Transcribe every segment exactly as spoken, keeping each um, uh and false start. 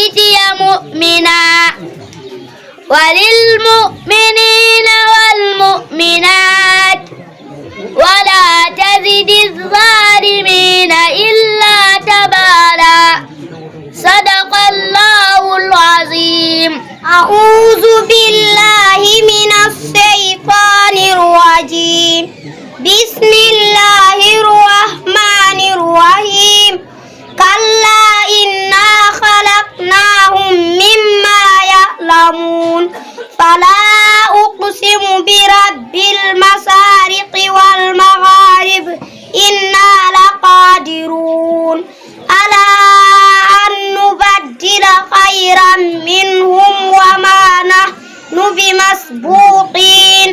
يأتي مؤمنا وللمؤمنين والمؤمنات ولا تزد الظالمين إلا تبارا. صدق الله العظيم. أعوذ بالله من الشيطان الرجيم. بسم الله الرحمن الرحيم. كلا إنا خلقناهم مما يعلمون. فلا أقسم برب المشارق والمغارب إنا لقادرون على أن نبدل خيرا منهم وما نحن بمسبوقين.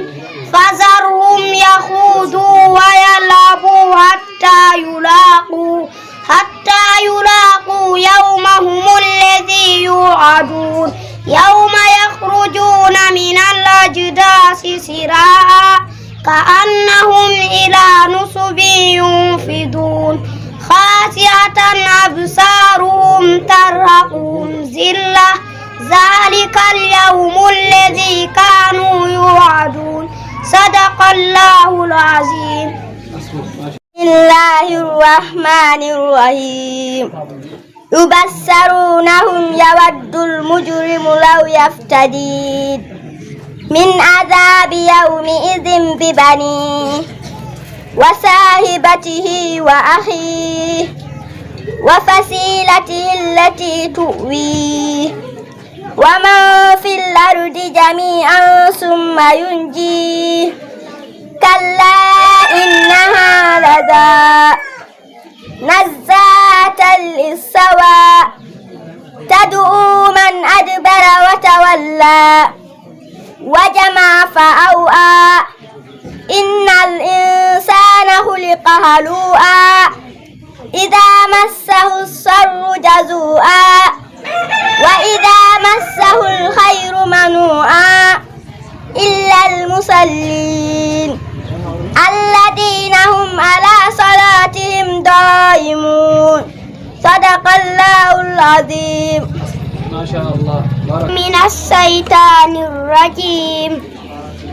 فذرهم يخوضوا ويلعبوا حتى يلاقوا حتى يلاقوا يومهم الذي يوعدون. يوم يخرجون من الأجداث سراعا كأنهم إلى نصب يوفضون. خاشعة أبصارهم ترهقهم ذلة. ذلك اليوم الذي كانوا يوعدون. صدق الله العظيم. بسم الله الرحمن الرحيم. يبصرونهم يود المجرم لو يفتدي من عذاب يومئذ ببنيه وصاحبته وأخيه وفصيلته التي تؤويه ومن في الأرض جميعا ثم ينجيه. كلا إنها لظى نزاعة للشوى تدعو من أدبر وتولى وجمع فأوعى. إن الإنسان خلق هلوعا إذا مسه الشر جزوعا وإذا مسه الخير منوعا إلا المصلين الذين هم على صلاتهم دائمون. صدق الله العظيم. ما شاء الله. بارك. من الشيطان الرجيم.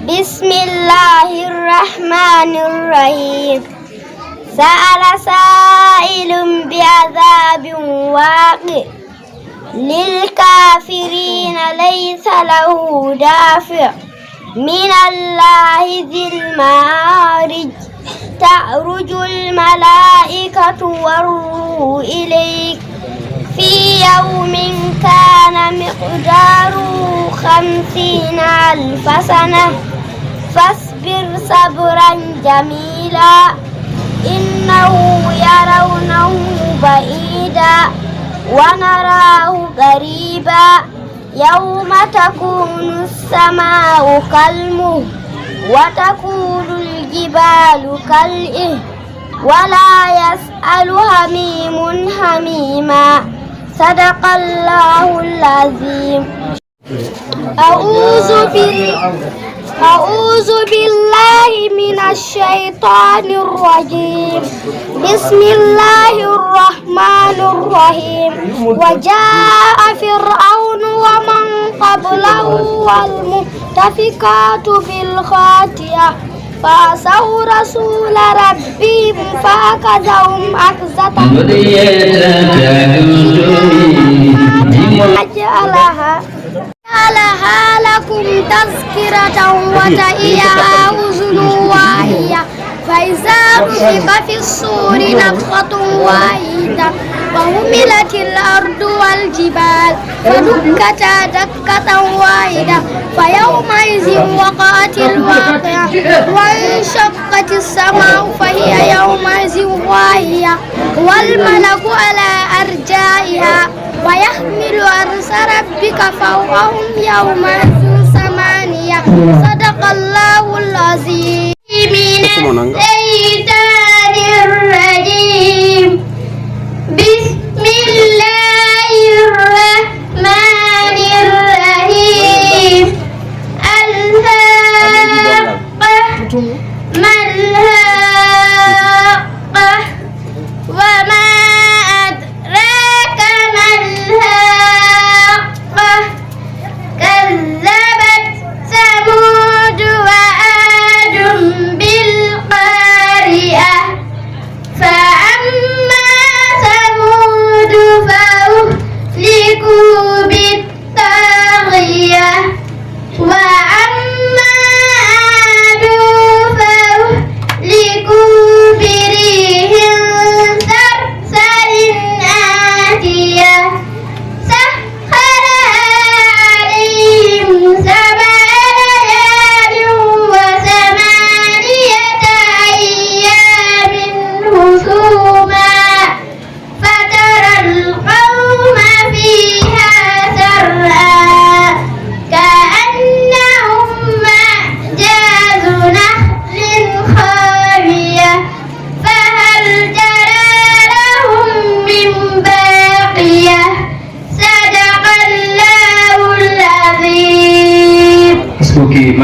بسم الله الرحمن الرحيم. سأل سائل بعذاب واقع للكافرين ليس له دافع من الله ذي المعارج. تعرج الملائكة والروح إليه في يوم كان مقداره خمسين ألف سنة. فاصبر صبرا جميلا إنه يرونه بعيدا ونراه قريبا يوم تكون السماء كالمهل وتكون الجبال كالعهن ولا يسأل حميم حميما. صدق الله العظيم. أعوذ بال-، أعوذ بالله من الشيطان الرجيم. بسم الله الرحمن الرحيم. وجاء فرعون ومن قبله والمؤتفكات بالخاطئة فعصوا رسول ربهم فأخذهم أخذة فجعلها جعلها لكم تذكرة وتعيها أذن واعية فإذا نفخ في الصور نفخة واحدة وحملت الأرض والجبال فدكتا دكة واحدة فيومئذ وقعت الواقعة وانشقت السماء فهي يومئذ واهية والملك على أرجائها ويحمل عرش ربك فوقهم يومئذ ثمانية. صدق الله العظيم. من الشيطان الرجيم. بسم الله الرحمن الرحيم. الحاقة ما الحاقة وما أدراك ما الحاقة.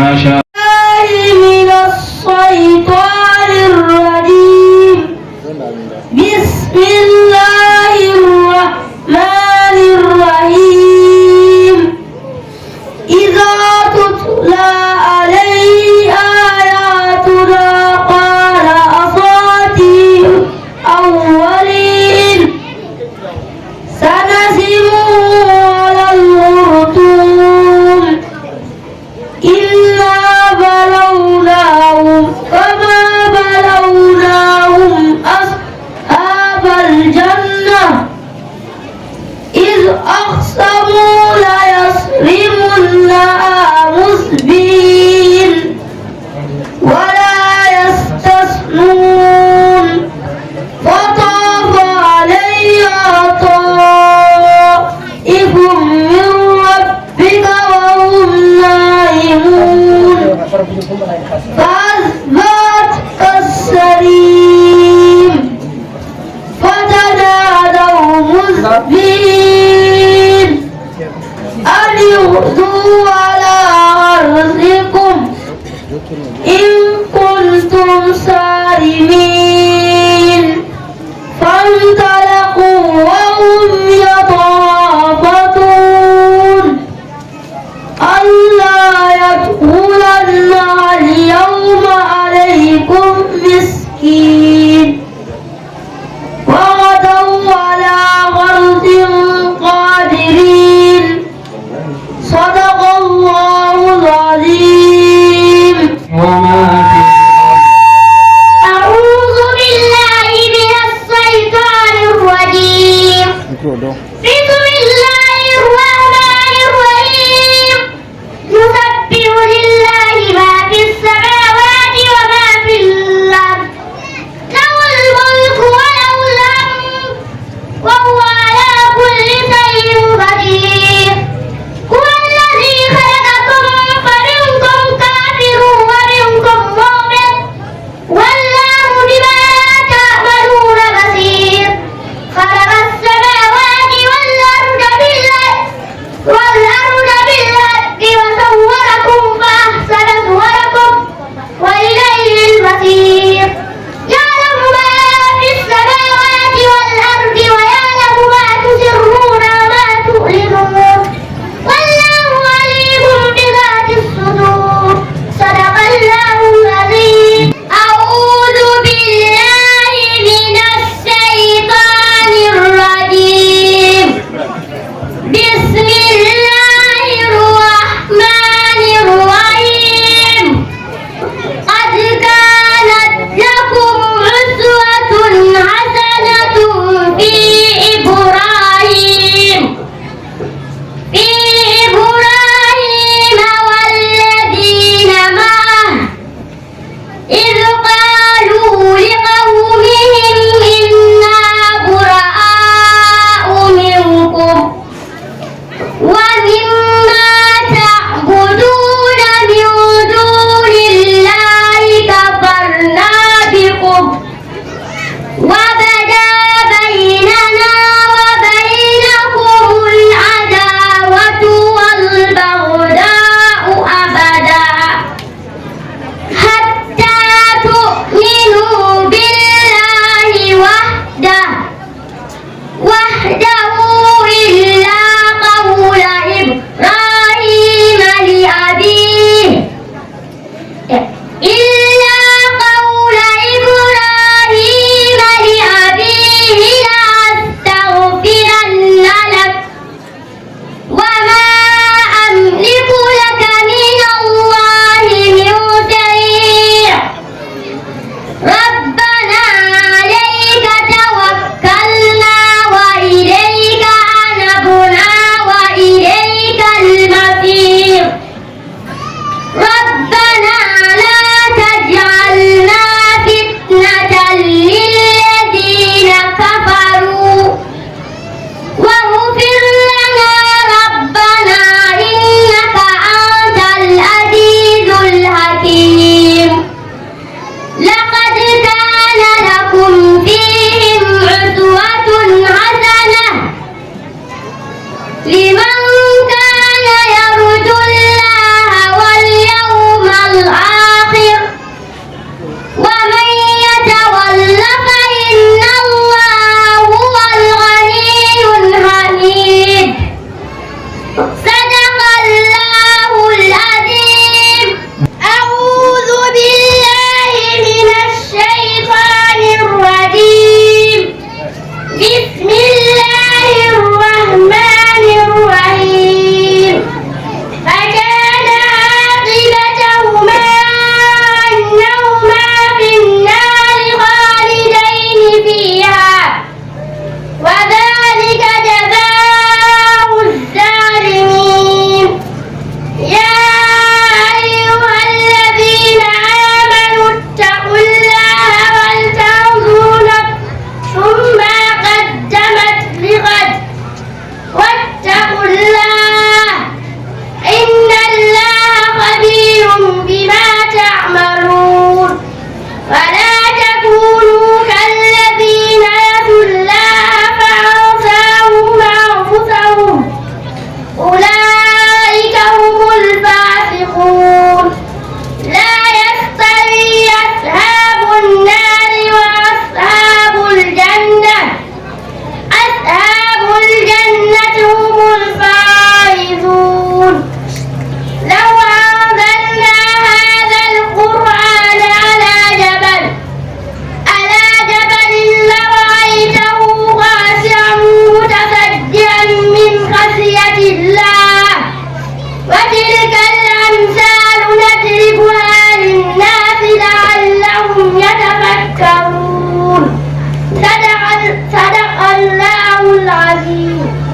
الله من الشيطان الرجيم. بسم الله الرحمن الرحيم. إذا تتلى عليه آياتنا قال أساطير الأولين. سنسمه على الخرطوم. إنا بلوناهم كما بلوناهم أصحاب الجنة إذ أقسموا ليصرمنها مصبحين ولا يستثنون. فطاف عليها طائف من ربك وهم نائمون. فأصبحت كالصريم. فتنادوا مصبحين أن اغدوا على حرثكم إن كنتم صارمين. فانطلقوا وهم يتخافتون ألا يدخلنها اليوم عليكم مسكين. وغدوا على حرد قادرين. صدق الله العظيم. وما في الأرض. أعوذ بالله من الشيطان الرجيم. بسم الله الرحمن الرحيم. يسبح لله ما في السماوات وما في الأرض. له الملك وله الحمد وهو على كل شيء قدير. هو الذي خلقكم فمنكم كافر ومنكم مؤمن والله بما تعملون بصير. خلق السماوات والأرض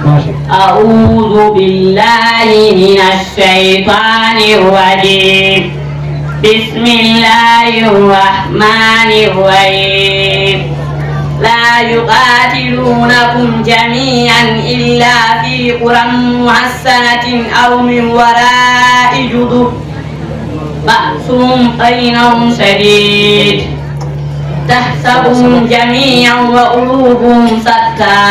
أعوذ بالله من الشيطان الرجيم. بسم الله الرحمن الرحيم. لا يقاتلونكم جميعا إلا في قرى محصنة أو من وراء جدر بأسهم بينهم شديد تحسبهم جميعا وقلوبهم شتى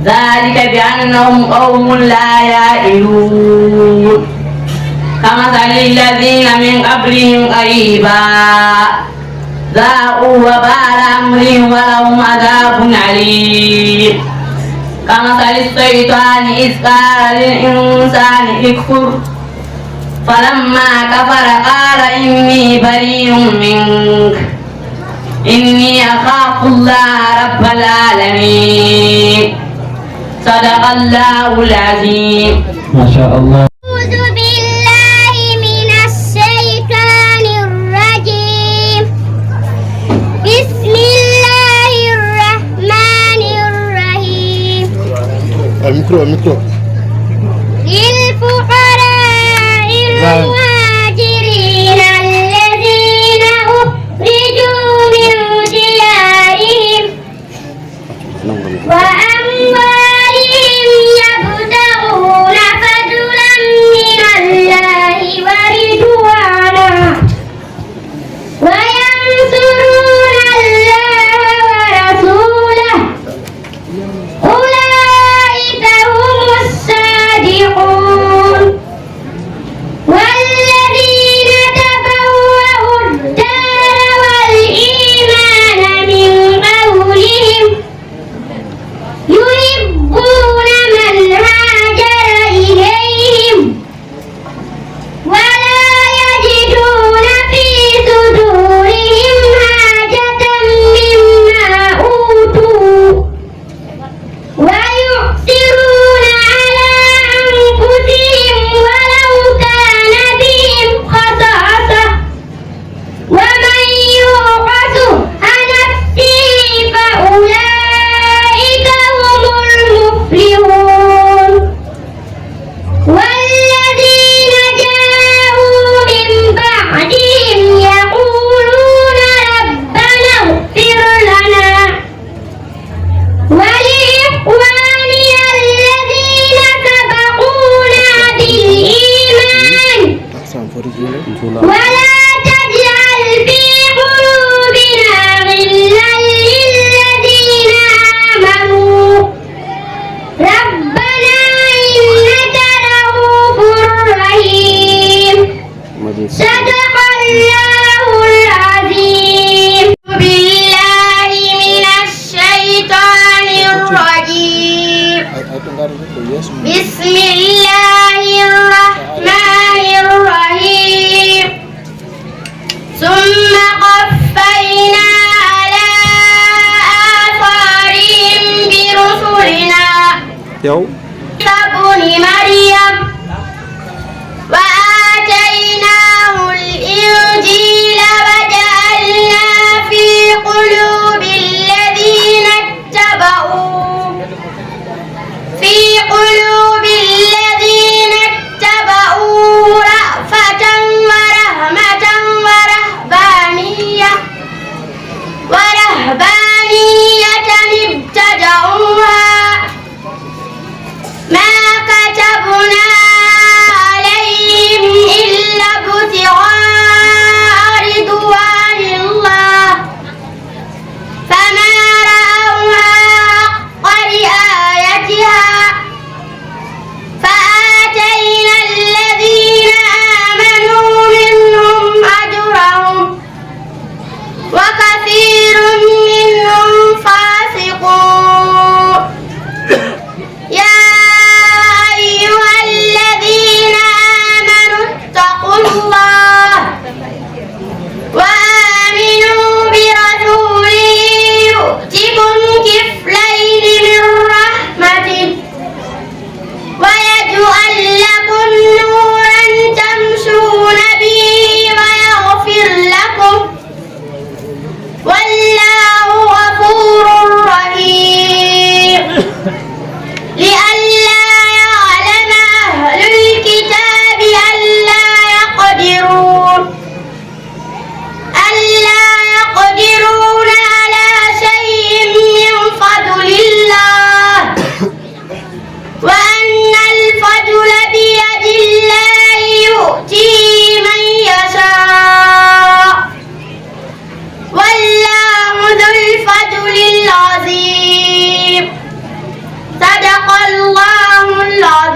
ذلك بأنهم قوم لا يعقلون كمثل الذين من قبلهم قريبا ذاقوا وبال أمرهم ولهم عذاب أليم كمثل الشيطان إذ قال للإنسان اكفر فلما كفر قال إني بريء منك إني أخاف الله رب العالمين. صدق الله العظيم. ما شاء الله. أعوذ بالله من الشيطان الرجيم. بسم الله الرحمن الرحيم. الميكرو، الميكرو. للفقراء المهاجرين الذين أخرجوا من ديارهم وأموالهم يبتغون فضلا من الله ورضوانا وينصرون الله ورسوله أولئك هم الصادقون. والذين تبوأوا الدار والإيمان من قبلهم يحبون من هاجر إليهم ولا يجدون في صدورهم حاجة مما أوتوا ويؤثرون على أنفسهم ولو كان بهم خصاصة ومن يوق شح نفسه فأولئك هم المفلحون. والذين جاءوا من بعدهم يقولون ربنا اغفر لنا ولإخواننا الذين سبقونا بالإيمان ولا تجعل في قلوبنا غلا للذين آمنوا ربنا إنك رءوف رحيم. صدق الله العظيم. بالله من الشيطان الرجيم. بسم الله الرحمن الرحيم. ثم قفينا على آثارهم برسلنا. Yow. عيسى ابن مريم وآتيناه الإنجيل وجعلنا في قلوب الذين اتبعوا في قلوب الذين اتبعوه رأفة ورحمة ورهبانية ورهبانية ابتدعوها ما كتبناها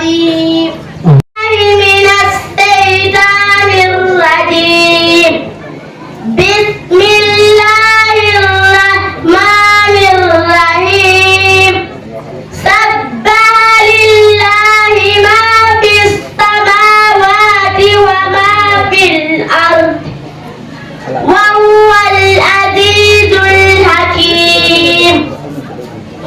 من الشيطان الرجيم. بسم الله الرحمن الرحيم. سبح لله ما في السماوات وما في الأرض وهو العزيز الحكيم.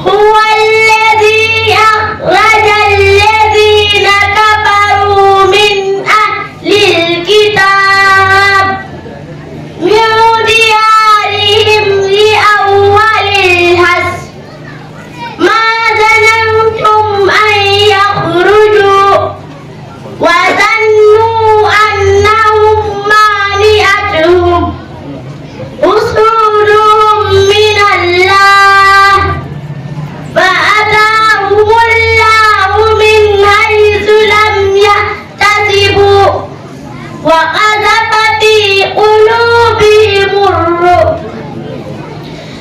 هو الذي أخرج الذين كفروا من أهل الكتاب من ديارهم لأول الحشر ما ظننتم أن يخرجوا وظنوا أنهم مانعتهم حصونهم من الله فأتاهم الله من حيث لم يحتسبوا وقذف في قلوبهم الرعب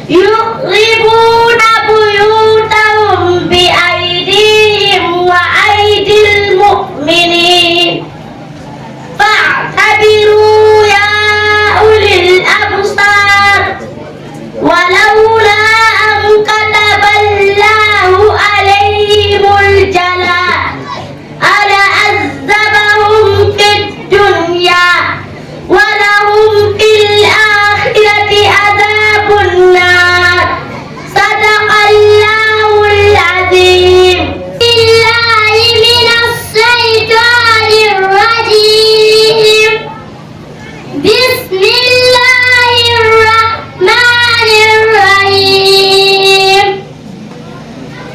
يخربون بيوتهم بأيديهم وأيدي المؤمنين فاعتبروا يا أولي الأبصار ولولا أن كتب الله عليهم الجلاء لعذبهم في الدنيا ولهم في الآخرة عذاب النار. صدق الله العظيم. بالله من الشيطان الرجيم. بسم الله الرحمن الرحيم.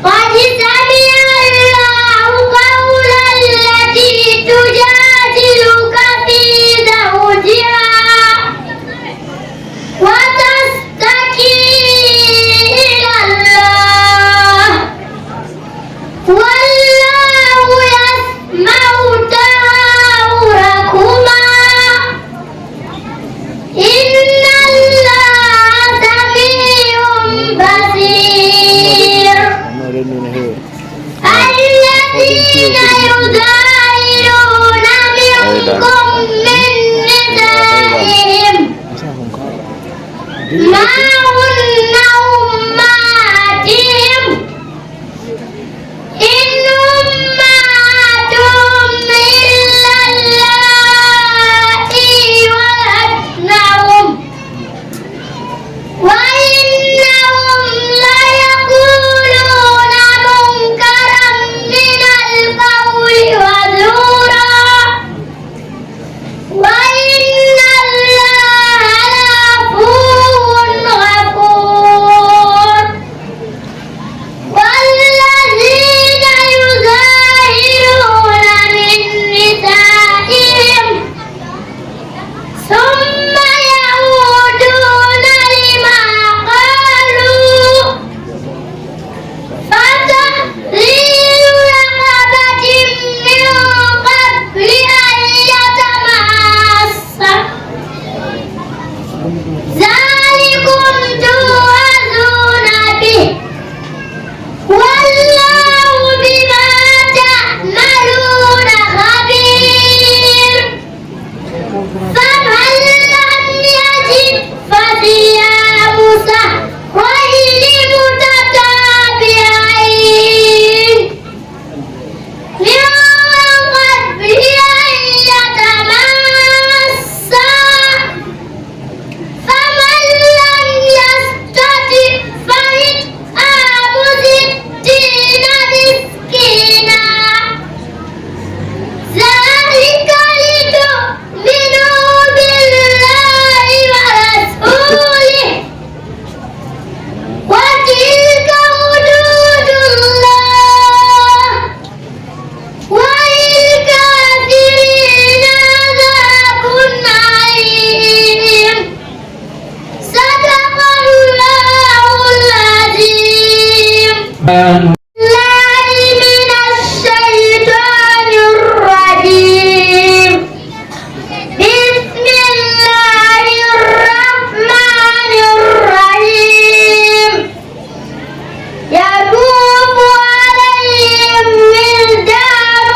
قد سمع الله قول التي تجادلك في زوجها وتشتكي إلى الله والله يسمع تحاوركما إن الله سميع بصير. الذين يظاهرون منكم من نسائهم ما هن أمهاتهم إن أمهاتهم إلا اللائي ولدنهم وإنهم ليقولون منكرا من القول وزورا وإن الله لعفو غفور. والذين يظاهرون من نسائهم ثم يعودون لما قالوا فتحرير رقبة من قبل أن يتماسا ذلكم توعظون به والله بما تعملون خبير. فمن لم يجد فصيام شهرين متتابعين من قبل أن يتماسا فمن لم يستطع فإطعام ستين مسكينا ذلك لتؤمنوا بالله ورسوله وتلك حدود الله وللكافرين عذاب أليم. صدق الله العظيم. بالله من الشيطان الرجيم. بسم الله الرحمن الرحيم. يطوف عليهم ولدان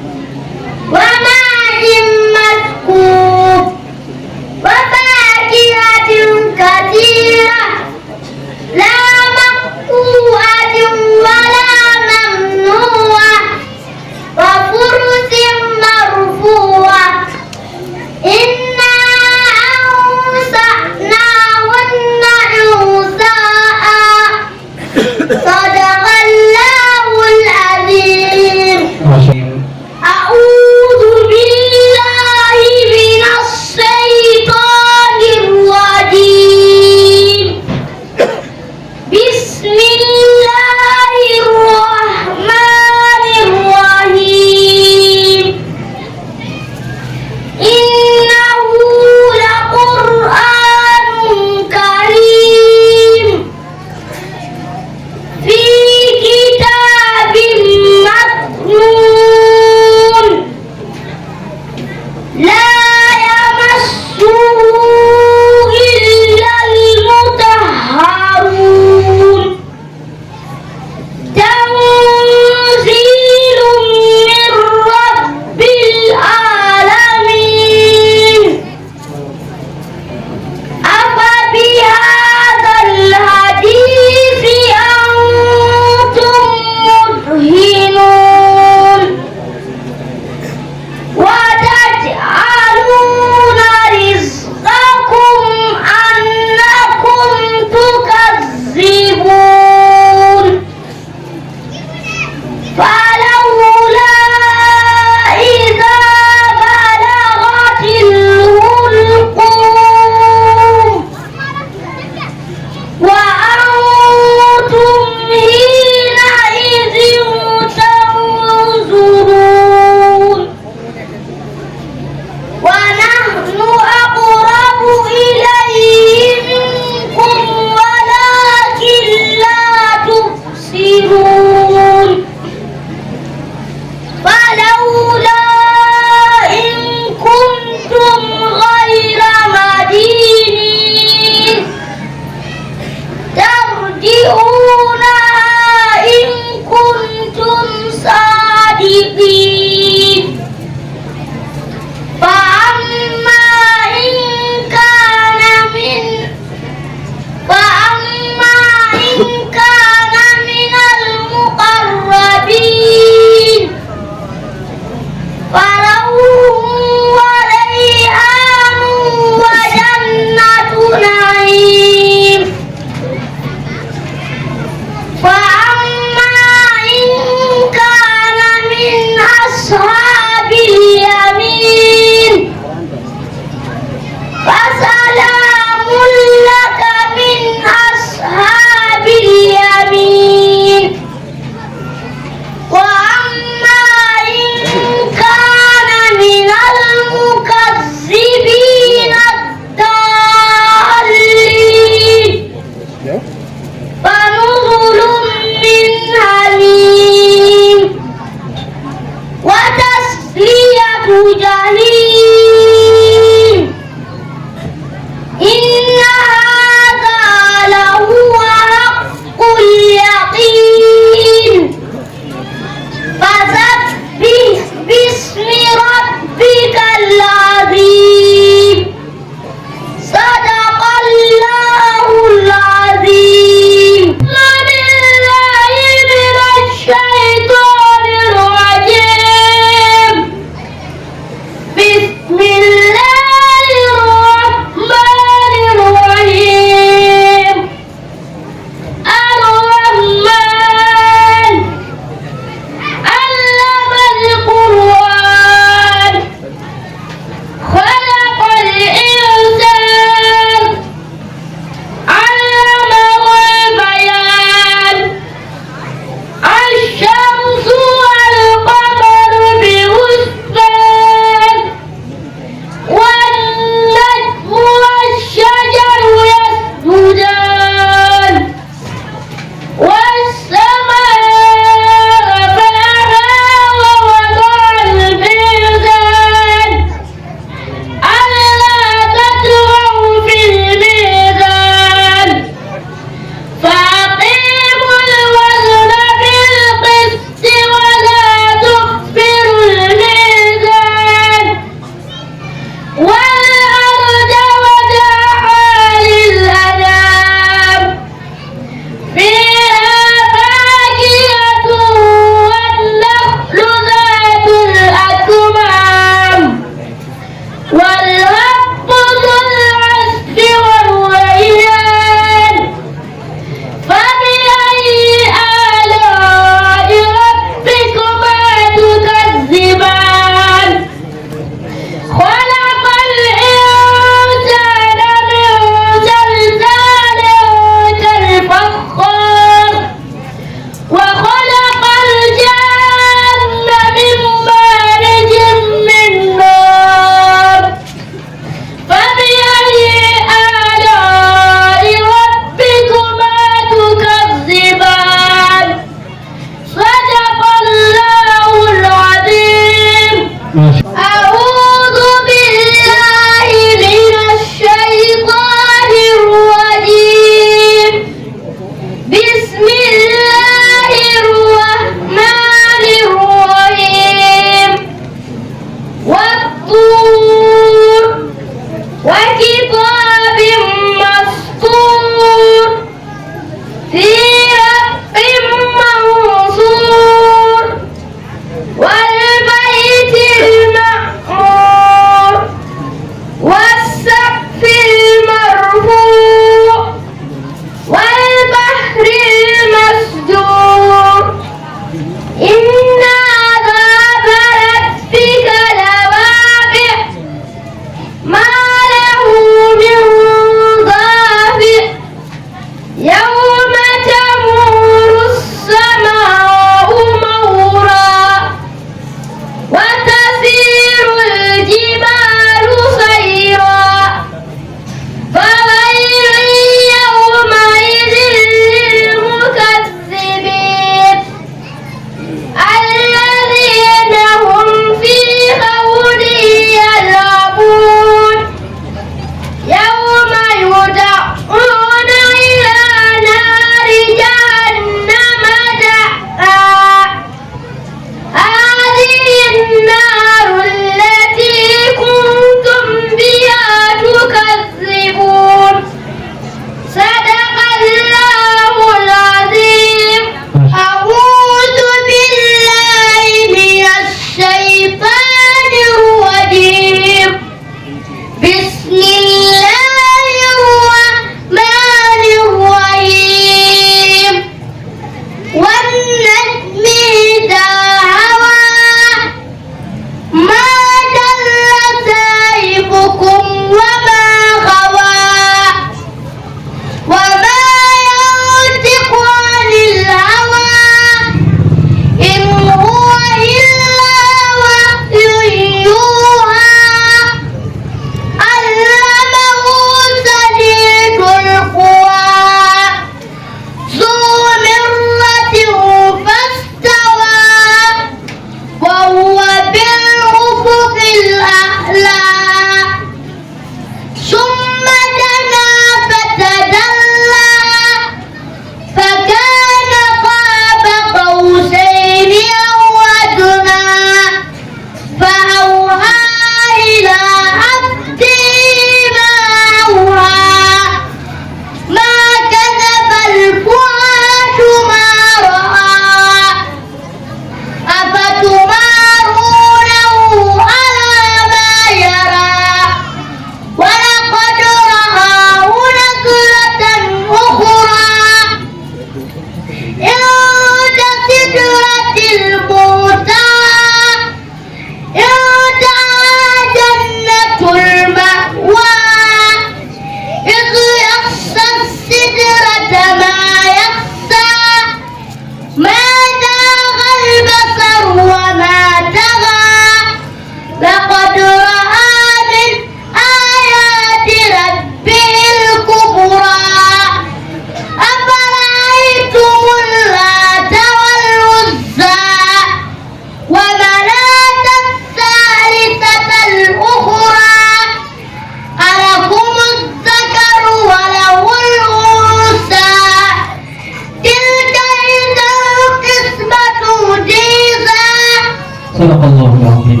صدق الله العظيم.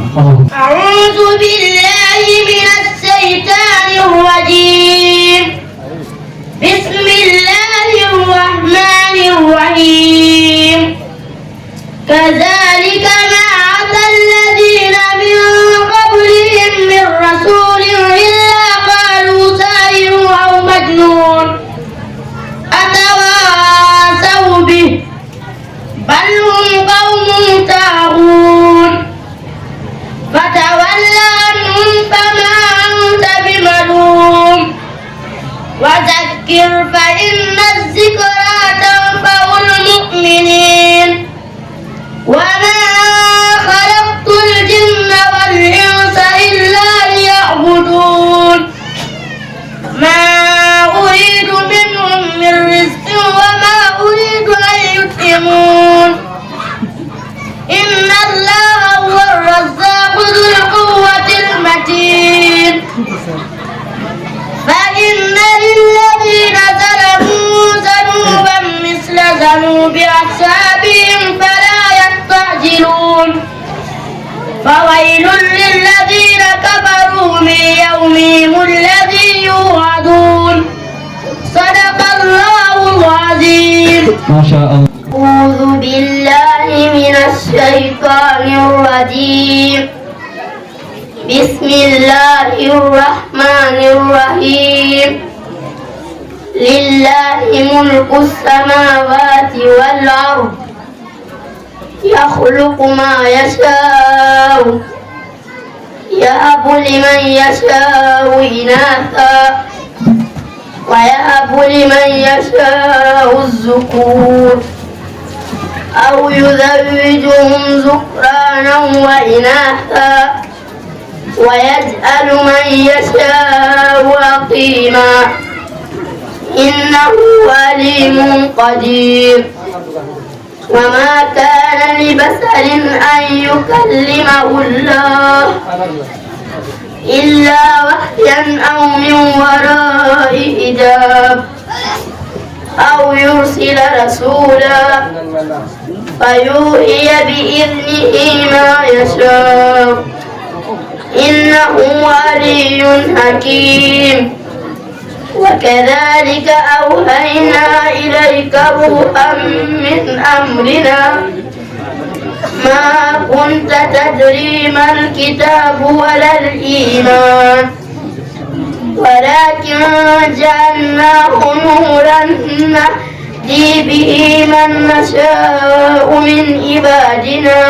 أعوذ بالله من الشيطان الرجيم. بسم الله الرحمن الرحيم. كذلك ما أتى الذين من قبلهم من رسول إلا قالوا ساحر أو مجنون. أتواصوا به بل هم قوم طاغون. فتول عنهم فما أنت بملوم. وذكر فإن الذكرى تنفع المؤمنين. وما خلقت الجن والإنس إلا ليعبدون. ما أريد منهم من رزق وما أريد أن يطعمون. إن الله هو الرزاق ذو القوة المتين. فإن للذين ظلموا ذنوبا مثل ذنوب أصحابهم فلا يستعجلون. فويل للذين كفروا من يومهم الذي يوعدون. صدق الله العظيم. ما شاء الله. أعوذ بالله من الشيطان الرجيم. بسم الله الرحمن الرحيم. لله ملك السماوات والأرض يخلق ما يشاء يهب لمن يشاء إناثا ويهب لمن يشاء الذكور أو يزوجهم ذكرانا وإناثا ويجعل من يشاء عقيما إنه عليم قدير. وما كان لبشر أن يكلمه الله إلا وحيا أو من وراء حجاب أو يرسل رسولا فيوحي بإذنه ما يشاء إنه علي حكيم. وكذلك أوحينا إليك روحا من أمرنا ما كنت تدري ما الكتاب ولا الإيمان ولكن جعلناه نورا نهدي به من نشاء من عبادنا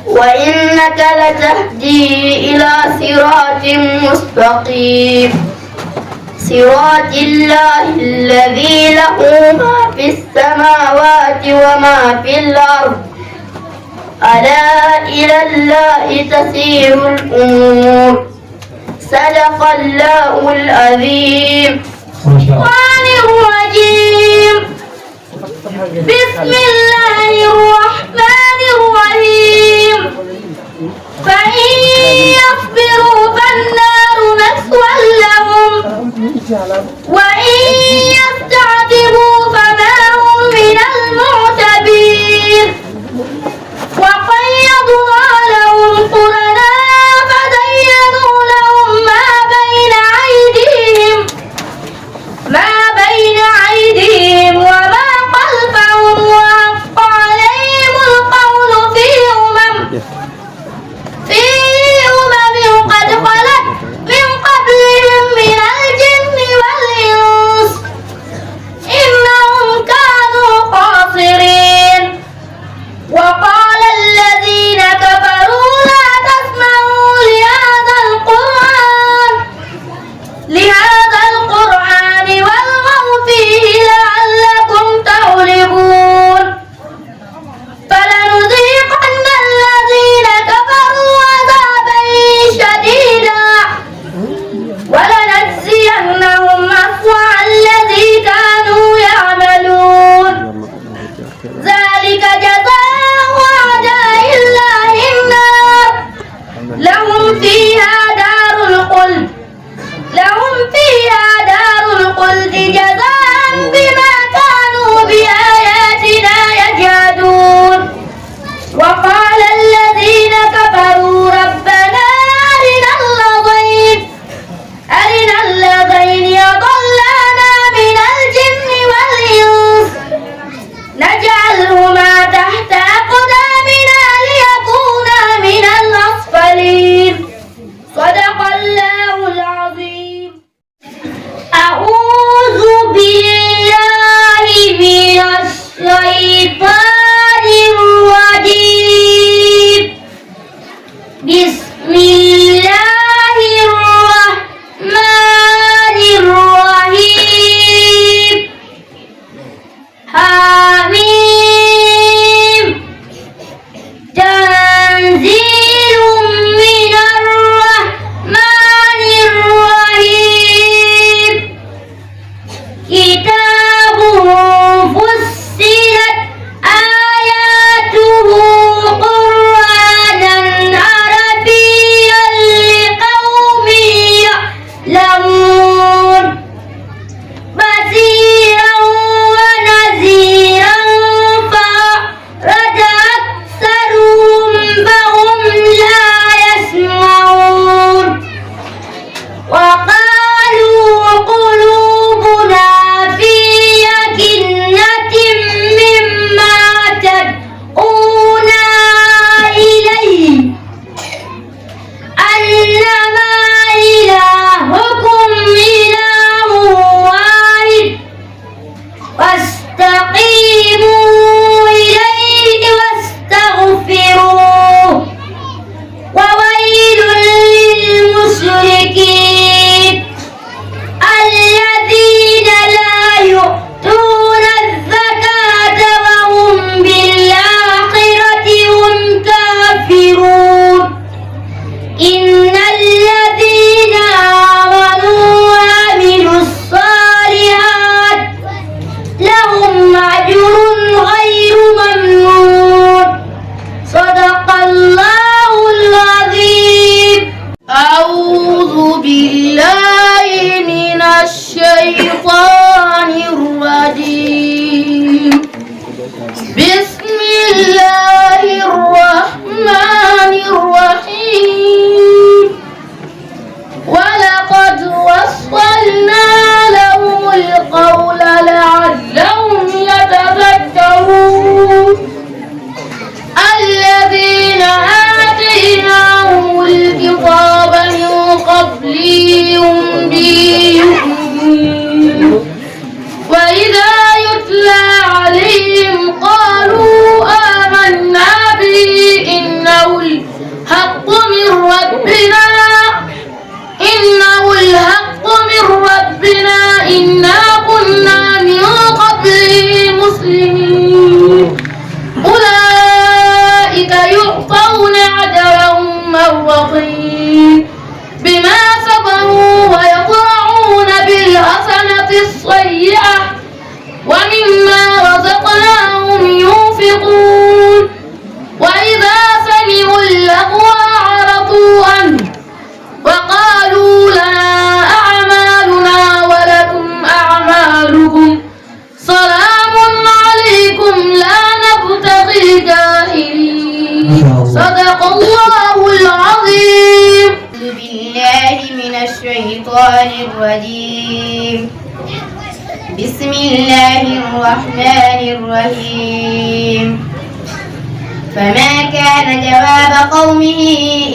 وإنك لتهدي إلى صراط مستقيم صراط الله الذي له ما في السماوات وما في الأرض ألا إلى الله تسير الأمور صدق الله العظيم. ما شاء الله. الشيطان الرجيم. بسم الله الرحمن الرحيم. فإن يصبروا فالنار مثوى لهم وإن يستعتبوا فما هم من المعتبين. وقيضنا لهم قرناء فزينوا لهم ما بين أيديهم ما بين أيديهم وما خلفهم وحق عليهم القول في أمم في أمم قد خلت من قبلهم من الجن والإنس وأسرنا لهم القول لعلهم يتذكرون. الذين آتيناهم الكتاب من قبله هم به يؤمنون. وإذا يتلى عليهم قالوا آمنا به إنه الحق من ربنا، إنه الحق من ربنا إنا كنا من قبله مسلمين. أولئك يعطون أجرهم مرتين بما صبروا ويدرءون بالحسنة السيئة وممما رزقناهم ينفقون. وإذا سمعوا اللغو أعرضوا عنه وقالوا لنا أعمالنا ولكم أعمالكم سلام عليكم لا نبتغي الجاهلين. صدق الله العظيم. أعوذ بالله من الشيطان الرجيم. بسم الله الرحمن الرحيم. فما كان جواب قومه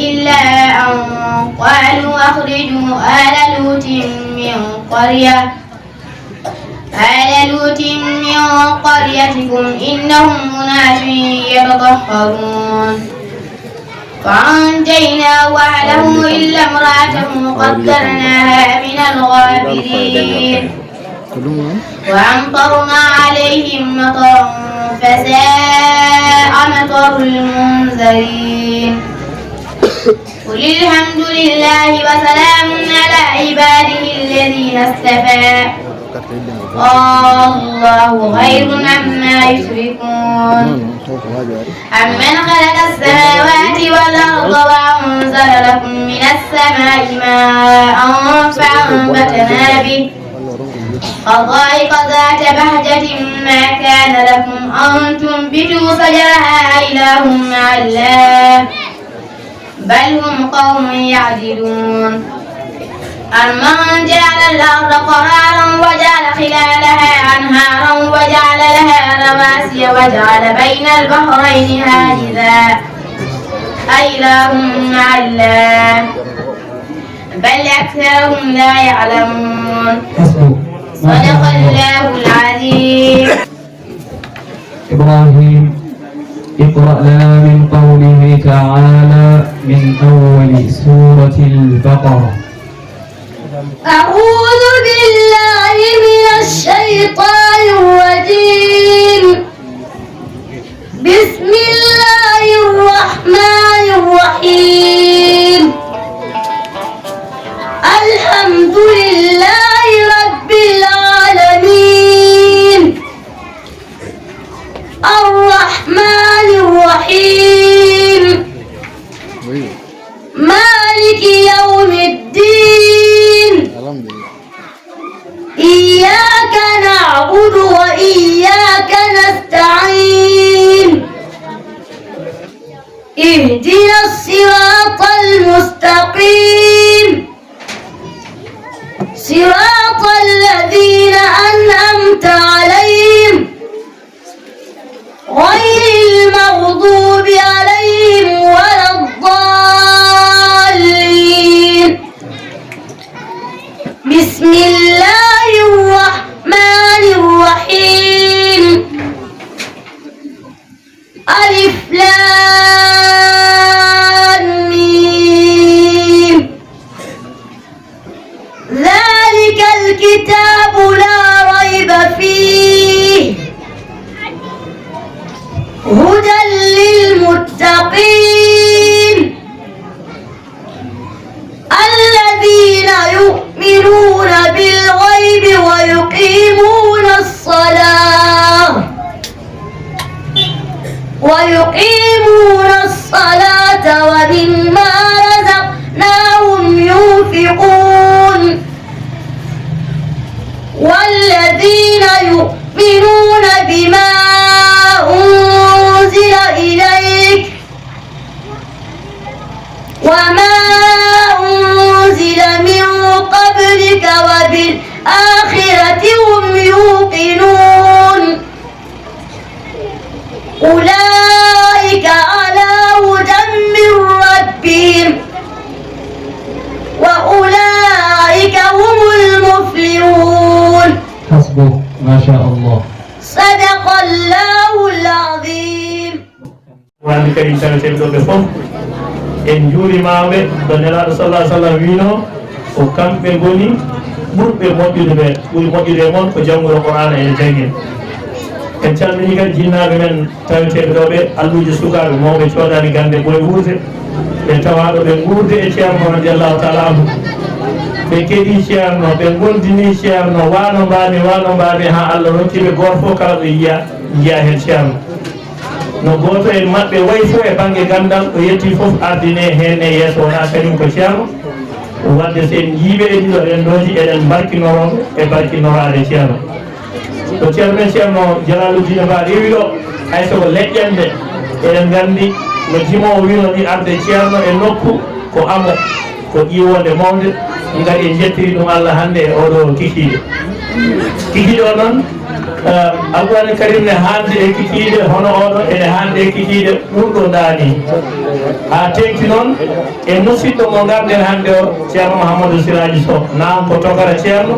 إلا أن قالوا أخرجوا آل لوط من قرية، آل لوط من قريتكم إنهم أناس يتطهرون. فأنجيناه وأهله إلا امرأته قدرناها من الغابرين. وأمطرنا عليهم مطرا فساء مطر المنذرين. قل الحمد لله وسلام على عباده الذين اصطفى. الله خير عما يشركون. أمن خلق السماوات والأرض وأنزل لكم من السماء ماء فأنبتنا به حدائق ذات بهجة ما كان لكم أن تنبتوا شجرها أإله مع الله بل هم قوم يعدلون. أمن جعل الأرض قرارا وجعل خلالها أنهارا وجعل لها رواسي وجعل بين البحرين حاجزا أإله مع الله بل أكثرهم لا يعلمون. صدق الله العظيم. إبراهيم، اقرأ لنا من قوله تعالى من أول سورة البقرة. أعوذ بالله من الشيطان الرجيم. بسم الله الرحمن الرحيم. الحمد لله رب العالمين. الرحمن الرحيم. مالك يوم الدين. إياك نعبد وإياك نستعين. اهدنا الصراط المستقيم. صراط الذين أنعمت عليهم غير المغضوب عليهم ولا الضالين. بسم الله الرحمن الرحيم. ألف لام ميم. ذلك الكتاب لا ريب فيه هدى للمتقين الذين يؤمنون بالغيب ويقيمون الصلاة ويقيمون الصلاة ومما رزقناهم ينفقون والذين يؤمنون بما أنزل إليك وما أنزل من قبلك وبال Machallah. صدق الله العظيم. Qur'aani Karim taweteeɓe ɗo ɓe fof, en njuurimaɓe. Ɗo Nelaaɗo sallallahu alaihi wasallam wiino, ko kamɓe ngoni ɓurɓe moƴƴude ɓe, ɓuri moƴƴude e mon ko jannguɗo Qur'aana ene janngina. En calmini kadi jinnaaɓe men taweteeɓe ɗo ɓe, alluuje sukaaɓe mawɓe coodaani gannde ɓooy wuurde, ɓe tawaaɗo ɓe nguurde e Ceerno radiyallahu taala anhu. Ɓe keɗii Ceerno, ɓe ngondinii Ceerno, wano mbaami, wano mbaami, haa Allah rokki ɓe gooto fof kala ɗo yiya, yiya heen Ceerno. No gooto e maɓɓe wayi fof e bannge ganndal, o yettii fof ardinee heen e yeeso, wonaa kañum ko Ceerno, waɗde so en njii ɓe e ɗiɗo renndooji, eɗen mbarkinoroo ɓe e barkinoraade Ceerno. Ɗo Ceerno men Ceerno Jalaaluddin Ba rewi ɗo, hay so ko leƴƴannde, eɗen nganndi no jimoowo wino ni arde Ceerno e nokku ko amo, ko ƴiiwoonde mawnde, ngari en njettiri ɗum Allah hannde e oɗo kikiiɗe. Kikiiɗe o noon, eh, Alqur'aani Karim ne haaldi e kikiiɗe, hono oɗo ene haaldi e kikiiɗe ɓurɗo ndaani. Haa teeŋti noon e musiɗɗo mo ngarɗen hannde o, Ceerno Mouhamadou Siraji Sow. Naam ko tokara Ceerno,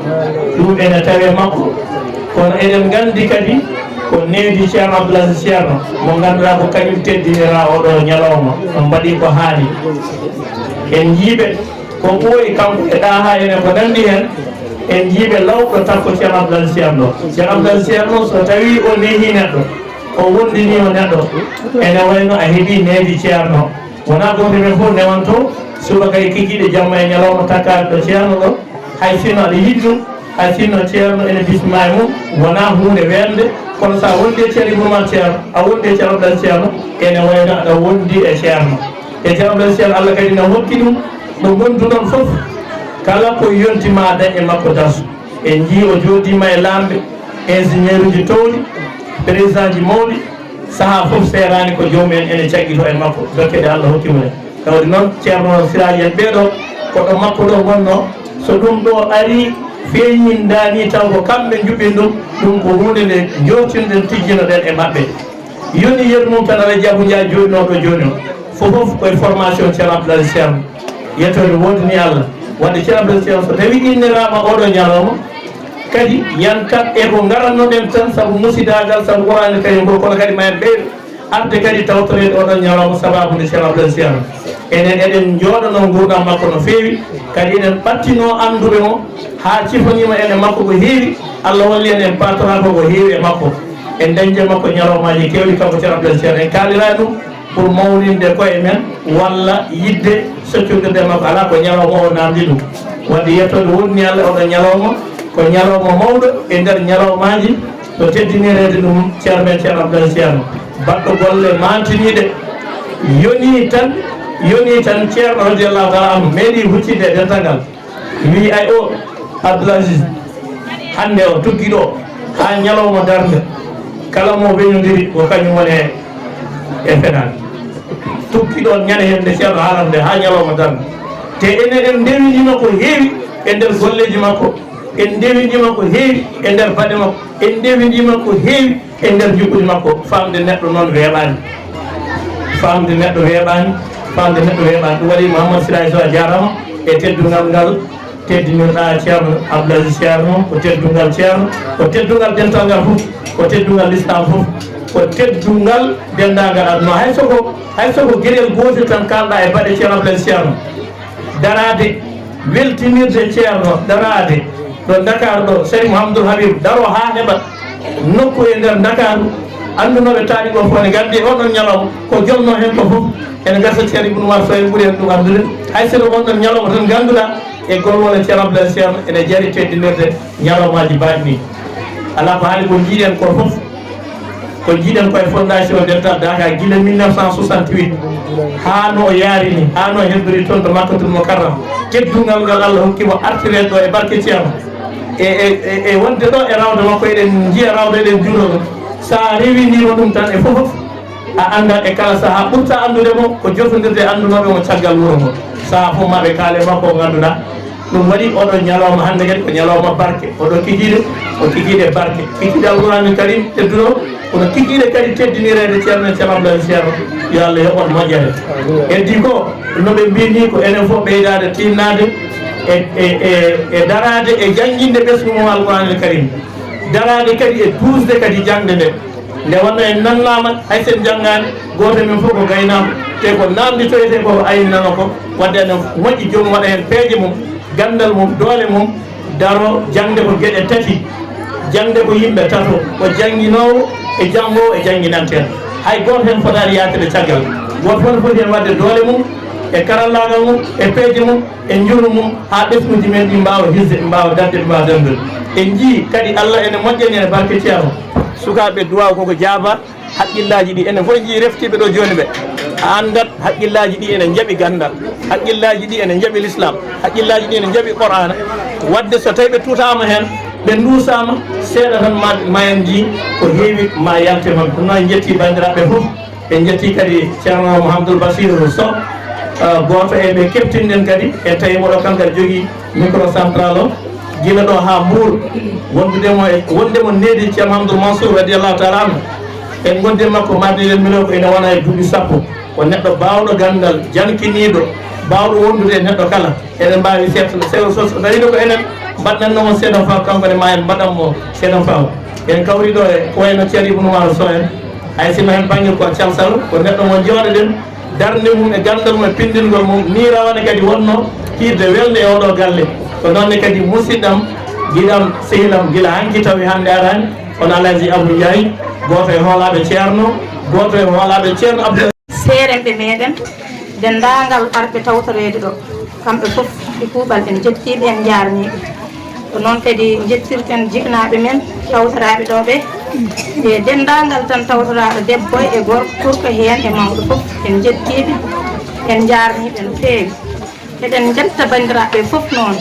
ɗum ene tawee makko, kono eɗen nganndi kadi ko needi Ceerno Abdoul Aziz Ceerno, mo ngannduɗaa ko kañum teddinira oɗo ñalawma, on mbaɗi ko haani. En njiiɓe ko ɓooyi kanko e ɗaha ene ko nanndi heen, en njiiɓe lawɗo takko Ceerno Abdoul Aziz Ceerno. Ceerno Abdoul Aziz Ceerno, so tawii o nehi neɗɗo, o wondinii o neɗɗo, ene wayno a heɓii needi Ceerno. Wonaa gooto men fof newanto subaka e kikiiɗe, jamma e ñalawma takkaade ɗo Ceerno ɗo. Hay sinno aɗa yiɗi ɗum, hay sinno Ceerno ene bismaa e mum, wonaa huunde weeɓnde, kono so a wondi e Ceerno Ibnu Maal Ceerno, a wondi e Ceerno Abdal Ceerno, ene wayno aɗa wondi e Ceerno. E Ceerno Abdal Ceerno, Allah kadi na hokki ɗum, ɗo ngonduɗon fof, kala ko yonti ma dañ e makko darsu. En njii o jooɗiima e laamɓe, ingénieur uji towɗi, président ji mawɗi, sahaa fof seeraani ko joomum en ene caggitoo e makko, dokke ɗe Allah hokki mo ɗe. Tawde noon, Ceerno Siraaji en ɓee ɗoo, ko ɗo makko ɗo ngonnoo, so ɗum ɗo arii, feeñindaani taw ko kamɓe njuɓɓini ɗum, ɗum ko huunde nde njootinɗen, tijjinoɗen e maɓɓe. Yoni yeru mum tan, Alhaji Abou Ndiaye jooɗinooɗo jooni o, fof fof ko e formation Ceerno Abdoul Aziz Ceerno. Yettoode woodani Allah. Waɗde Ceerno Abdoul Aziz Ceerno, so tawii inniraama oɗo ñalawma, kadi yantat e ko ngarannoɗen tan sabu musidaagal, sabu Qur'aani Karim ngol, kono kadi ma en ɓeydo arde kadi tawtoreede oɗon ñalawma sababu nde Ceerno Abdoul Aziz Ceerno. Enen eɗen njooɗanoo nguurndam makko no feewi, kadi eɗen ɓattinoo annduɓe mo haa cifaniima en e makko ko heewi. Allah holli en, en paatoraaka ko heewi e makko. En dañde makko ñalawmaaji keewɗi, kanko Ceerno Abdoul Aziz Ceerno. En kaaliraani ɗum pour mawninde koye men walla yiɗde soccondirde makko, alaa, ko ñalawma o naamndi ɗum. Waɗde yettoode woodani Allah, oɗo ñalawma ko ñalawma mawɗo e nder ñalawmaaji, no teddinireede ɗum Ceerno men Ceerno Abdoul Aziz Ceerno, baɗɗo golle maantiniiɗe. Yonii tan, yonii tan Ceerno radiyallahu taala anhu meeɗii huccitde e dental ngal. Wii ay o Abdoul Aziz, hannde o tuggi ɗo haa ñalawma darnde, kala mo weñodiri ko kañum woni e, e fenaande. Tuggi ɗo ñande heen nde Ceerno haalata nde haa ñalawma darnde. Te enen en ndewindiima ko heewi e nder golleeji makko, en ndewindiima ko heewi e nder baɗe makko, en ndewindiima ko heewi e nder njuɓɓudi makko. Faamde neɗɗo noon weeɓaani. Faamde neɗɗo weeɓaani. Faamde neɗɗo weeɓaani. Ɗum waɗi Mouhamadou Siraji Sow a jaaraama e teddungal ngal teddinirɗaa Ceerno Abdoul Aziz Ceerno. Ko teddungal Ceerno, ko teddungal dental ngal fof, ko teddungal Lislaam fof, ko teddungal denndaangal aduna. Hay so ko, hay so ko geɗel gootel tan kaalɗaa e baɗe Ceerno Abdoul Aziz Ceerno. Daraade, weltinirde Ceerno, daraade ɗo Dakar ɗo, Seydi Mouhamadoul Habib daroo haa heɓa nokku e nder Dakar, anndunooɓe taariik o fof ne nganndi oɗon ñalawma ko jolnoo heen ko fof. Ene gasa Ceerno Ibnu Umar Sow en ɓuri en ɗum anndude. Hay sinno oɗon ñalawma tan ngannduɗaa e golwole Ceerno Abdoul Aziz Ceerno ene jari teddinirde ñalawmaaji baaɗi nii. Alaa ko haali, ko njiiɗen ko fof, ko njiiɗen ko e fondation Dental Daaka gila mille neuf cent soixante-huit, haa no o yaari ni, haa no heddori toon to Makkatul Mukarram. Teddungal ngal Allah hokki mo artireede ɗo e barke Ceerno. E, e, e, e wonde ɗo e rawde makko, eɗen njiya rawde, eɗen njuura ɗum. So a rewindiima ɗum tan e fof, a anndat e kala sahaa, ɓurta anndude mo ko jotondirde e anndunooɓe mo caggal wuro ngo. Sahaa fof ma ɓe kaale makko o ngannduɗaa. Ɗum waɗi oɗo ñalawma hannde kadi ko ñalawma barke. Oɗo kikiiɗe, ko kikiiɗe barke. Kikiiɗe Alqur'aanul Karim tedduɗo, kono kikiiɗe kadi teddinireede Ceerno, Ceerno Abdoul Aziz Ceerno, yo Allah yoɓ on moƴƴere. Heddi ko, no ɓe mbii nii, ko enen fof ɓeydaade tiinnaade e, e, e, e daraade e jannginde ɓesngu mum Alqur'aanul Karim. Daraade kadi e duusde kadi jaŋde nde. Nde wonno en nannaama, hay sen njanngaani, gooto e men fof ko gaynaako, te ko naamnditoyetee ko aynana ko, wadde ene moƴƴi joomum waɗa heen peeje mum, ganndal mum, doole mum, daro. Jaŋde ko geɗe tati, jaŋde ko yimɓe tato, ko jannginoowo e janngoowo e jannginanteeɗo. Hay gooto heen fotaani yaaccude caggal, gooto fof ne foti heen waɗde doole mum e karallaagal mum e peeje mum e njurum mum, haa ɓesnguuji men ɗi mbaawa hirde, ɓe mbaawa darde, ɓe mbaawa darnude. En njii kadi Allah ene moƴƴani, ene barke Ceerno. Sukaaɓe duwaaw koko jaabaa, haqqillaaji ɗi enen fof en njii reftiiɓe ɗo jooni ɓe. A anndat haqqillaaji ɗi ene njaɓi ganndal, haqqillaaji ɗi ene njaɓi lislaam, haqqillaaji ɗi ene njaɓi Qur'aana. Wadde so tawii ɓe tutaama heen, ɓe nduusaama, seeɗa tan ma, ma en njii ko heewi ma yalte maɓɓe. Ɗum noon en njettii banndiraaɓe fof. En njettii kadi Ceerno Mouhamadoul Bachir Sow, eh, gooto e ɓe keptinɗen kadi, en tawi mo ɗo, kanko kadi jogii microcentral o, gila ɗo haa Mbour, wondude mo e, wonde mo needi Ceerno Mouhamadoul Mansour radiyallahu taala anhu. En ngondi e makko mardi ɗen mino ko ene wona e duuɓi sappo. Ko neɗɗo baawɗo ganndal, jankiniiɗo, baawɗo wondude e neɗɗo kala. Eɗen mbaawi seeɗa seeɗa so, so tawiino ko enen mbaɗnanno mo seeɗa faaw, kanko ne ma en mbaɗan mo seeɗa faaw. En kawri ɗo e ko wayno Ceerno Ibnu Umar Sow en, hay sinno heen bannge ko calsal, ko neɗɗo mo jooɗoɗen, darnde mum e ganndal mum e pinndingol mum, nii rawane kadi wonno hiirde welde e oɗo galle. Ko noon ne kadi musidɗam, giɗam, sehilam, gila hanki tawi hannde araani, on Alhaji Abou Ndiaye, gooto e hoolaaɓe Ceerno, gooto e hoolaaɓe Ceerno Abdou. Seerenɓe meɗen, denndaangal arɓe tawtoreede ɗo, kamɓe fof e kuuɓal en njettiiɓe, en njaarniiɓe. Ko noon kadi njettirten jiknaaɓe men tawtoraaɓe ɗo ɓe, e denndaangal tan tawtoraaɗo debbo e gorko, kurka heen e mawɗo fof, en njettiiɓe, en njaarniiɓe no feewi. Eɗen njetta banndiraaɓe fof noon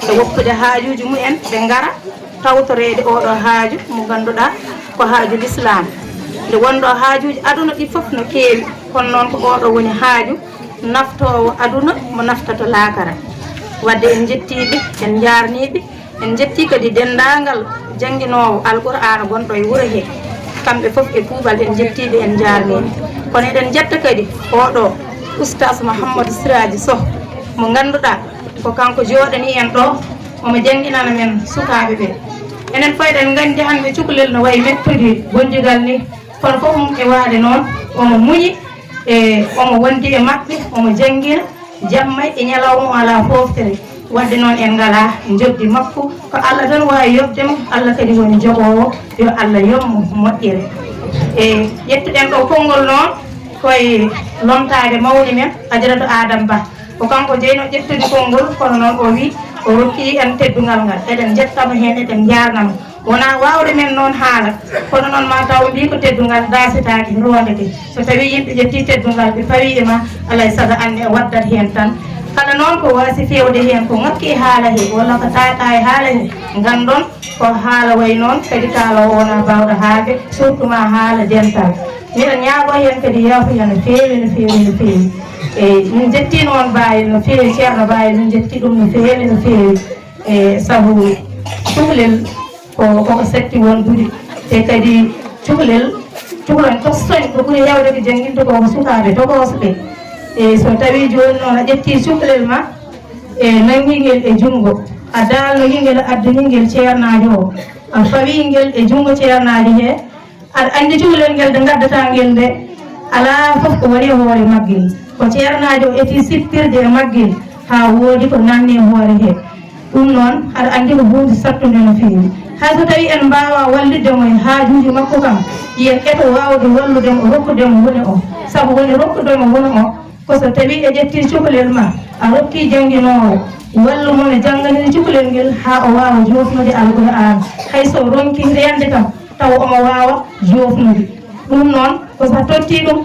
e woppude haajuuji mumen, ɓe ngara tawtoreede oɗo haaju mo ngannduɗaa ko haaju lislaam. Nde wonɗo haajuuji aduna ɗi fof no keewi, kono noon ko oɗo woni haaju naftoowo aduna mo naftato laakara. Wadde en njettiiɓe, en njaarniiɓe, en njettii kadi denndaangal jannginoowo Alqur'aana gonɗo e wuro he. Kamɓe fof e kuuɓal en njettiiɓe, en njaarniiɓe. Kono eɗen njetta kadi oɗo Oustaz Mouhamadou Siraji Sow mo ngannduɗaa ko kanko jooɗanii en ɗo, omo jannginana men sukaaɓe ɓe. Enen fof eɗen nganndi hannde cukalel no wayi mettude bondigal ni, kono fof mum e waade noon, omo muñi, e omo wondi e maɓɓe, omo janngina, jamma e ñalawma o alaa fooftere. Wadde noon en ngalaa njoɓdi makko, ko Allah tan waawi yoɓde mo, Allah kadi woni joɓoowo, yo Allah yoɓ mo moƴƴere. E ƴettuɗen ɗo konngol noon, koye lomtaade mawni men, Ajaratu Adama Bah. Ko kanko jeyno ƴettude konngol, kono noon o wi o rokki en teddungal ngal. Eɗen njettamo heen, eɗen njaarnamo. Wonaa waawde men noon haala, kono noon ma taw mbi ko teddungal daasetaake, roondete. So tawii yimɓe ƴettii teddungal, ɓe pawii e ma, alaa e sago aan ne a waddat heen tan. Kala noon ko waasi feewde heen, ko ŋakki e haala he, walla ko taataa e haala he, nganndon ko haala wayi noon, kadi kaaloowo wonaa baawɗo haalde, surtout ma haala dental. Miɗo ñaagoo heen kadi yaafuya no feewi, no feewi, no feewi. Eey, min njettii noon Bayel no feewi, Ceerno Bayel, min njettii ɗum no feewi, no feewi. E sabu cukalel ko, koko satti wondude, te kadi cukalel, cukalel tosoñ ko ɓuri heewde ko jannginta ko, ko sukaaɓe tokooso ɓe. E so tawii jooni noon a ƴettii cukalel ma, e nanngii ngel e junngo, a daalnii ngel, a addanii ngel ceernaajo o, a fawii ngel e junngo ceernaajo he, aɗa anndi cukalel ngel nde ngaddataa ngel nde, alaa fof ko woni e hoore maggel. Ko ceernaajo o eti sippirde e maggel haa woodi ko nanni e hoore he. Ɗum noon, aɗa anndi ko huunde sattunde no feewi. Hay so tawii en mbaawaa wallitde mo e haajuuji makko kam, yen eto waawde wallude mo, rokkude mo woni o. Sabu woni rokkude mo woni o, ko so tawii a ƴettii cukalel ma, a rokkii jannginoowo, wallu mo no jannganiri cukalel ngel haa o waawa joofnude Alqur'aana. Hay so ronki reende kam, tawa omo waawa joofnude. Ɗum noon, ko so a tottii ɗum,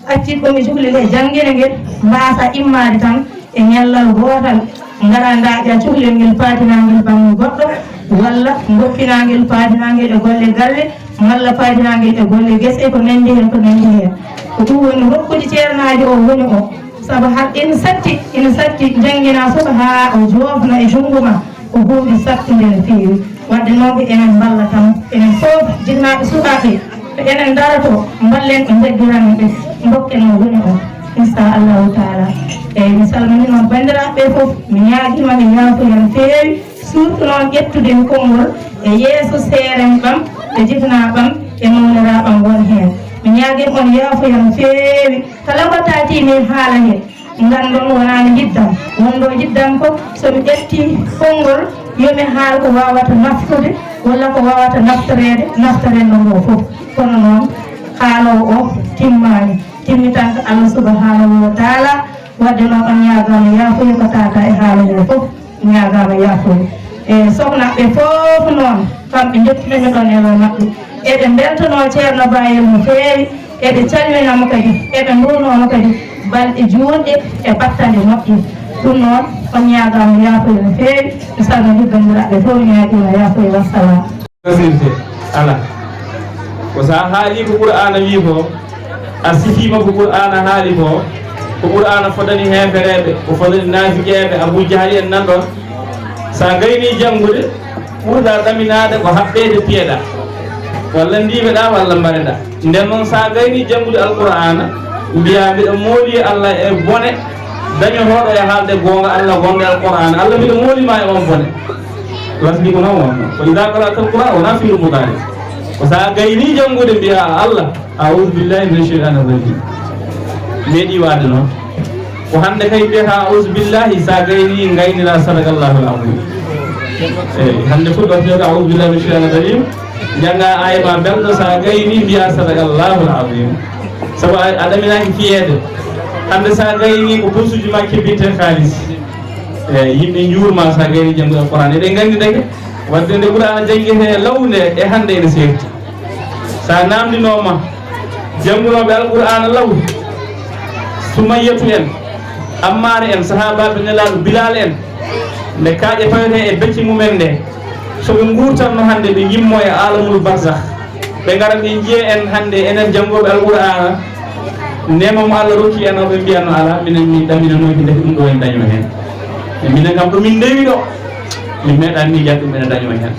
accit ɗum e cukalel he janngina ngel, mbaasa immaade tan e ñallal gootal, ngara ndaaƴa cukalel ngel paadinaa ngel bannge goɗɗo, walla ngoppinaa ngel paadinaa ngel e golle galle, malla paadinaa ngel e golle gese, ko nanndi heen, ko nanndi heen. Ko ɗum woni rokkude ceernaajo o woni o. Sabu hara ina satti, ina satti jannginaa suka haa o joofna e junngo ma, ko huunde sattunde no feewi. Wadde noon ko enen mballata mo, enen fof, jiknaaɓe sukaaɓe, ko enen ndaroto, mballen ko njaggiranno ɓe, mbokken mo woni o, inchallahu taala. Eeyi, mi salminii noon banndiraaɓe ɓe fof, mi ñaagiima ɓe yaafuya no feewi, surtout noon ƴettude mi konngol E yeeso seeren ɓam, e jifnaa ɓam, e mawniraaɓam won heen. Mi ñaagii on yaafuya no feewi. Kala ko taati min haala heen, nganndon wonaa no njiɗdam. Wonɗo njiɗdam ko, so mi ƴettii konngol, yo mi haal ko waawata naftude, walla ko waawata naftoreede, naftorenno ngo fof. Kono noon, haaloowo o timmaani. Timmitanke Allah subhanahu wa taala. Wadde noon, on ñaagaama yaafuya ko taata e haala ngo fof. Ñaagaama yaafuya. E sohnaɓe fof noon, kamɓe njettuɗen ɗon e maɓɓe. Eɓe mbeltanoo Ceerno Bayel no feewi, eɓe calminamo kadi, eɓe nduwnomo kadi balɗe juutɗe e battane moƴƴe. Ɗum noon, on ñaagaama yaafuya no feewi. Mi salmini banndiraaɓe fof, mi ñaagiima yaafuya. Wassalam. Nasirte, alaa. Ko so a haalii ko Qur'aana wii ko, a sifiima ko Qur'aana haali ko, ko Qur'aana fodani heefereeɓe, ko fodani naafiqeeɓe, Abu Jahali en nan ɗon. So a gaynii janngude, ɓurɗaa ɗaminaade ko haɓɓeede piyeɗaa, walla ndiimeɗaa, walla mbareɗaa. Nden noon, so a gaynii janngude Alqur'aana, mbiyaa mbiɗa mooli Allah e bone dañotooɗo e haalde goonga Allah wonde Alqur'aana. Allah, mbiɗa mooli ma e on bone. Lasli ko noon wonno. Ko idaa qara'ta al-Qur'aana, wonaa fi'lu mudaari. Ko so a gaynii janngude, mbiyaa Allah, "A'uuzu billaahi mina shaytaani rajiim." Meeɗii waade noon. Ko hannde kay mbiyata, "A'uuzu billaahi", so a gaynii, ngayniraa, "Sadaqallaahu al-aziim." Eey, hannde fof ɗo fiyata, "A'uuzu billaahi mina shaytaani rajiim." Njanngaa aaya ma belɗo, so a gaynii, mbiyaa, "Sadaqallaahu al-aziim." Sabu a, a ɗaminaaki fiyeede. Hannde so a gaynii, ko posuuji ma kebbinte kaalis. Eey, yimɓe njuurma so a gaynii janngude Alqur'aana. Eɗen nganndi deke, wadde nde Qur'aana janngete law nde e hannde ene seerti. So a naamndinooma janngunooɓe Alqur'aana law, Sumayyatu en, Ammaar en, sahaabaaɓe Nelaaɗo Bilaal en, nde kaaƴe pawetee e becce mumen nde, so ɓe nguurtatno hannde, ɓe yimmo e aalamul barzakh, ɓe ngara ɓe njiya en hannde, enen janngooɓe Alqur'aana, neema mo Allah rokki en o, ɓe mbiyanno, "Alaa, minen min ɗaminanooki, ndeke ɗum ɗo en daño heen. E minen kam, ɗo min ndewi ɗo, min meeɗaani miijaade ɗum ene daño heen."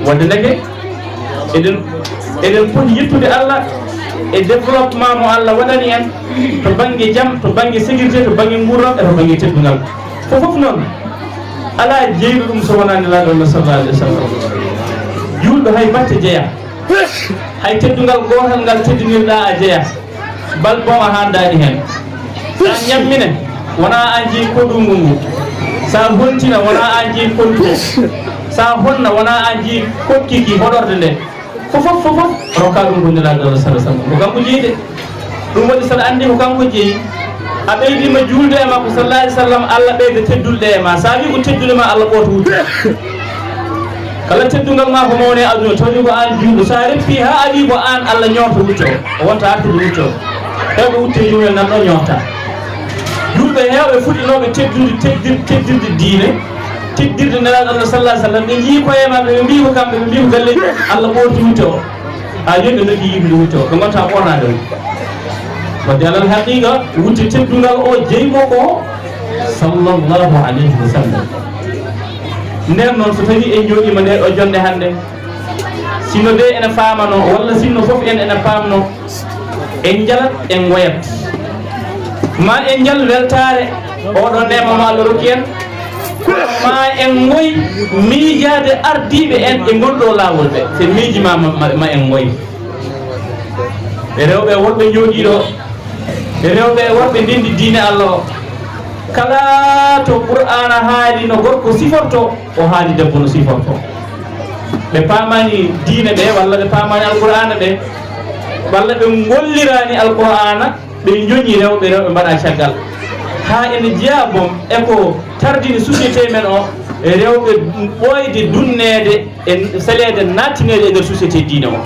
Wadde ndeke, eɗen, eɗen poti yettude Allah e développement mo Allah waɗani en to bannge jam, to bannge sécurité, to bannge nguurndam e to bannge teddungal. Fof fof noon, alaa jeyɗo ɗum so wonaa Nelaaɗo Allah sallallahu alayhi wa sallam. Juulɗo hay batte jeyaa. Hay teddungal gootal ngal teddinirɗaa a jeyaa. Bal bon a hanndaani heen. So a ñammine, wonaa aan jeyi koɗungu ngu. So a hontina, wonaa aan jeyi koɗungu. So a honna, wonaa aan jeyi koɗki ki hoɗorde nde. Fof, fof, fof, fof, rokkaa ɗum ko Nelaaɗo Allah sallallahu alayhi wa sallam. Ko kanko jeyi de. Ɗum waɗi, so aɗa anndi ko kanko jeyi, a ɓeydiima juulde e makko sallallahu alayhi wa sallam, Allah ɓeyda teddulde e ma. So a wii ko teddule ma, Allah ɓooto wutto. Kala teddungal ma ko mawni e aduna, tawde ko aan juulɗo. So a reppii haa a wii ko aan, Allah ñoofta wutto. O wonta artude wutto. Heewɓe wutte yumel nan ɗo ñoofta. Juulɓe heewɓe fuɗɗinooɓe teddude, teddir-, teddirde diine, teddirde Nelaaɗo Allah sallallahu alayhi wa sallam, ɓe njii koye maɓɓe, ɓe mbii ko kamɓe, ɓe mbii ko galleeji Allah ɓoorti wutte o. Haa jooni ɓe noddi yimɓe wutte o, ɓe ngonta ɓoornaade o. Wadde alal haqiqa, wutte teddungal o jeyi mo ko sallallahu alayhi wa sallam. Nden noon, so tawii en njooɗiima nde ɗo jonnde hannde, sinno de ene faamanoo, walla sinno fof en ene paamnoo, en njalat, en ngoyat. Ma en njal weltaare oɗo neema mo Allah rokki en, ma en ngoy miijaade ardiiɓe en e ngol ɗo laawol ɓe. So miiji ma, ma, ma en ngoy. E rewɓe e worɓe njooɗii ɗo, e rewɓe e worɓe ndenndi diine Allah o. Kala to Qur'aana haali no gorko siforto, o haali debbo no siforto. Ɓe paamaani diine ɓe, walla ɓe paamaani Alqur'aana ɓe, walla ɓe ngolliraani Alqur'aana, ɓe njoñi rewɓe, rewɓe mbaɗa caggal. Haa ene jeyaa boom e ko tardini société men o, rewɓe ɓooyde dunneede e saleede naattineede e nder société diine o.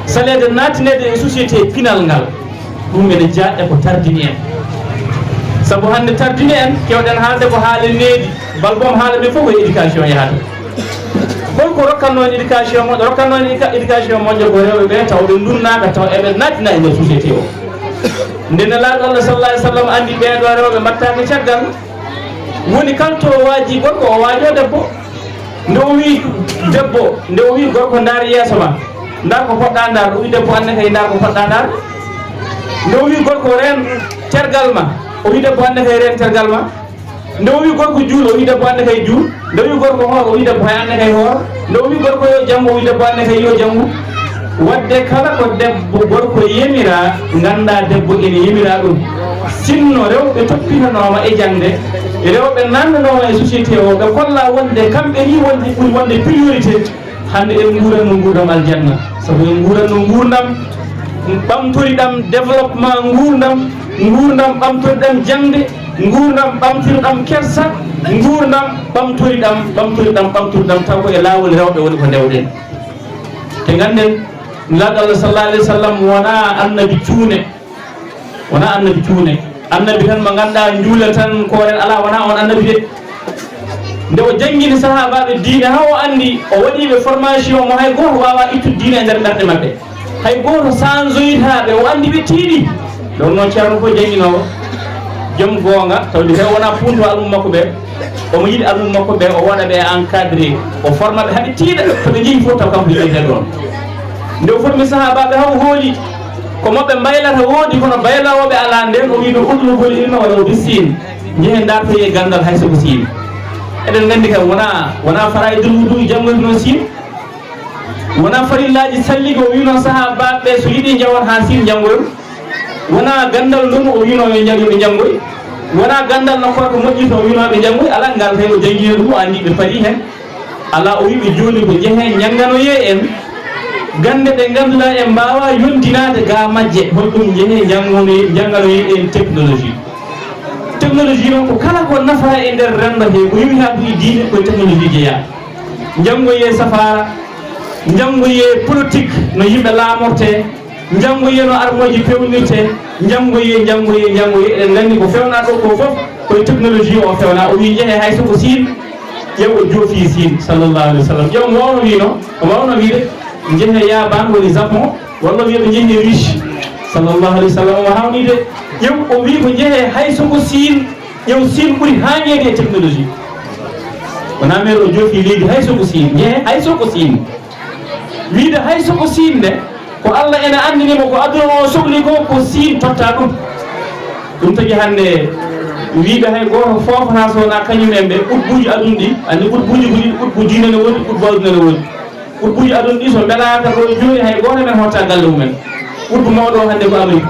Saleede naattineede e société pinal ngal, ɗum ene jeyaa e ko tardini en. Sabu hannde tardini en, keewɗen haalde ko haala needi, bal boom haala men fof ko e éducation yahata. Holko rokkatnoo en éducation moƴƴo? Rokkatnoo en éduca-, éducation moƴƴo ko rewɓe ɓe tawɓe ndunnaaka, taw eɓe naattina e nder société o. Nde Nelaaɗo Allah sallallahu alayhi wa sallam anndi ɓee ɗoo rewɓe mbaɗtaaka caggal, woni kala to o waajii gorko, o waajoo debbo. Nde o wii debbo, nde o wii gorko, "Ndaar yeeso ma, ndaar ko poɗɗaa ndaar," o wii debbo, "Aan ne kay, ndaar ko poɗɗaa ndaar." Nde o wii gorko, "Reen tergal ma," o wii debbo, "Aan ne kay, reen tergal ma." Nde o wii gorko, "Juul," o wii debbo, "Aan ne kay, juul." Nde o wi gorko hoor, o wi debbo hay an ne kay hoor. Nde o wi gorko yo janngu, o wi debbo an ne kay yo janngu. Wadde kala ko debbo, gorko yemira, ngannda debbo ene yemira ɗum. Sinno rewɓe toppitanooma e jaŋde, rewɓe nanndanooma e société o, ɓe kolla wonde kamɓe ni wonde ɓuri wonde priorité, hannde en nguuran no nguurdam aljanna. Sabu en nguuran no nguurdam ɓamtori ɗam développement, nguurdam, nguurdam ɓamtori ɗam jaŋde, nguurdam ɓamtori ɗam kersa, nguurdam ɓamtori ɗam, ɓamtori ɗam, ɓamtori ɗam, taw ko e laawol rewɓe woni ko ndewɗen. Te ngannden, Nulaaɗo Allah sallallahu alaihi wasallam wonaa annabi cuune, wonaa annabi cuune. Annabi tan mo ngannduɗaa njuula tan kooren alaa, wonaa on annabi de. Nde o janngini sahaabaaɓe diine haa o anndi, o waɗi ɓe formation mo hay gooto waawaa ittude diine e nder ɓerɗe maɓɓe. Hay gooto sanzoytaa ɓe, o anndi ɓe tiiɗi. Ɗum noon Ceerno ko jannginoowo, joom goonga, tawde tawi wonaa puunto almum makko ɓe, omo yiɗi almum makko ɓe, o waɗa ɓe encadré, o forma ɓe haa ɓe tiiɗa, to ɓe njehi fof taw kanko yiɗoyta ɗoon. Nde o formi sahaabaaɓe haa o hooli, ko moɓe mbaylata woodi, kono bayloowo ɓe alaa, ndeen o wii ɓe: "Utlubul ilma walaw bi Siin." Njehee ndaartoyee ganndal hay so ko Siin. Eɗen nganndi kay wonaa, wonaa faraa'idul wudu janngoytenoo Siin. Wonaa farillaaji salligo o wiinoo sahaabaaɓe ɓe so yiɗi njawon haa Siin njanngoyon. Wonaa ganndal ndonu o wiinoo yo njanngo ɓe njanngoy. Wonaa ganndal nokkoore ko moƴƴi to o wiinoo ɓe njanngoy. Alaa ngal tawi o janngino ɗum, o anndi ɓe parii heen. Alaa, o wii ɓe jooni ko njehee njannganoyee en gannde ɗe ngannduɗaa en mbaawaa yondinaade gaa majje. Hol ɗum njehee njannganoyee, njannganoyee en technologie. Technologie noon ko kala ko nafaa e nder renndo hee, ko yowitaa ɗum e diine, ko e technologie jeyaa. Njanngoyee safaara, njanngoyee politique no yimɓe laamortee, njanngoyee no armooji peewnirtee, njanngoyee, njanngoyee, njanngoyee. Eɗen nganndi ko feewnaa ɗo ko fof ko e technologie o feewnaa. O wii njehee hay so ko Siin, ƴeew o joofii Siin, sallallahu alaihi wa sallam. Ƴeew mo wawno wiino, o wawno wiide njehee Yaaban woni Japon, walla wiya ɓe njehee Russie, sallallahu alaihi wa sallam. Omo hawni de, ƴeew o wii ko njehee hay so ko Siin, ƴeew Siin ɓuri haañeede e technologie. Wonaa meer o joofii leydi hay so ko Siin, njehee hay so ko Siin. Wiide hay so ko Siin de, ko Allah ene anndini mo ko aduna o sohli ko, ko Siin totta ɗum. Ɗum tagi hannde wiide hay gooto foofataa so wonaa kañum en ɓe, qutbuuji aduna ɗi, anndi qutbuuji ko ɗiɗi, qutbu diine ne woodi, qutbu aduna ne woodi. Qutbuuji aduna ɗi so mbelaaka ɗo jooni hay gooto men hotta galle mumen. Qutbu mawɗo o hannde ko Amérique.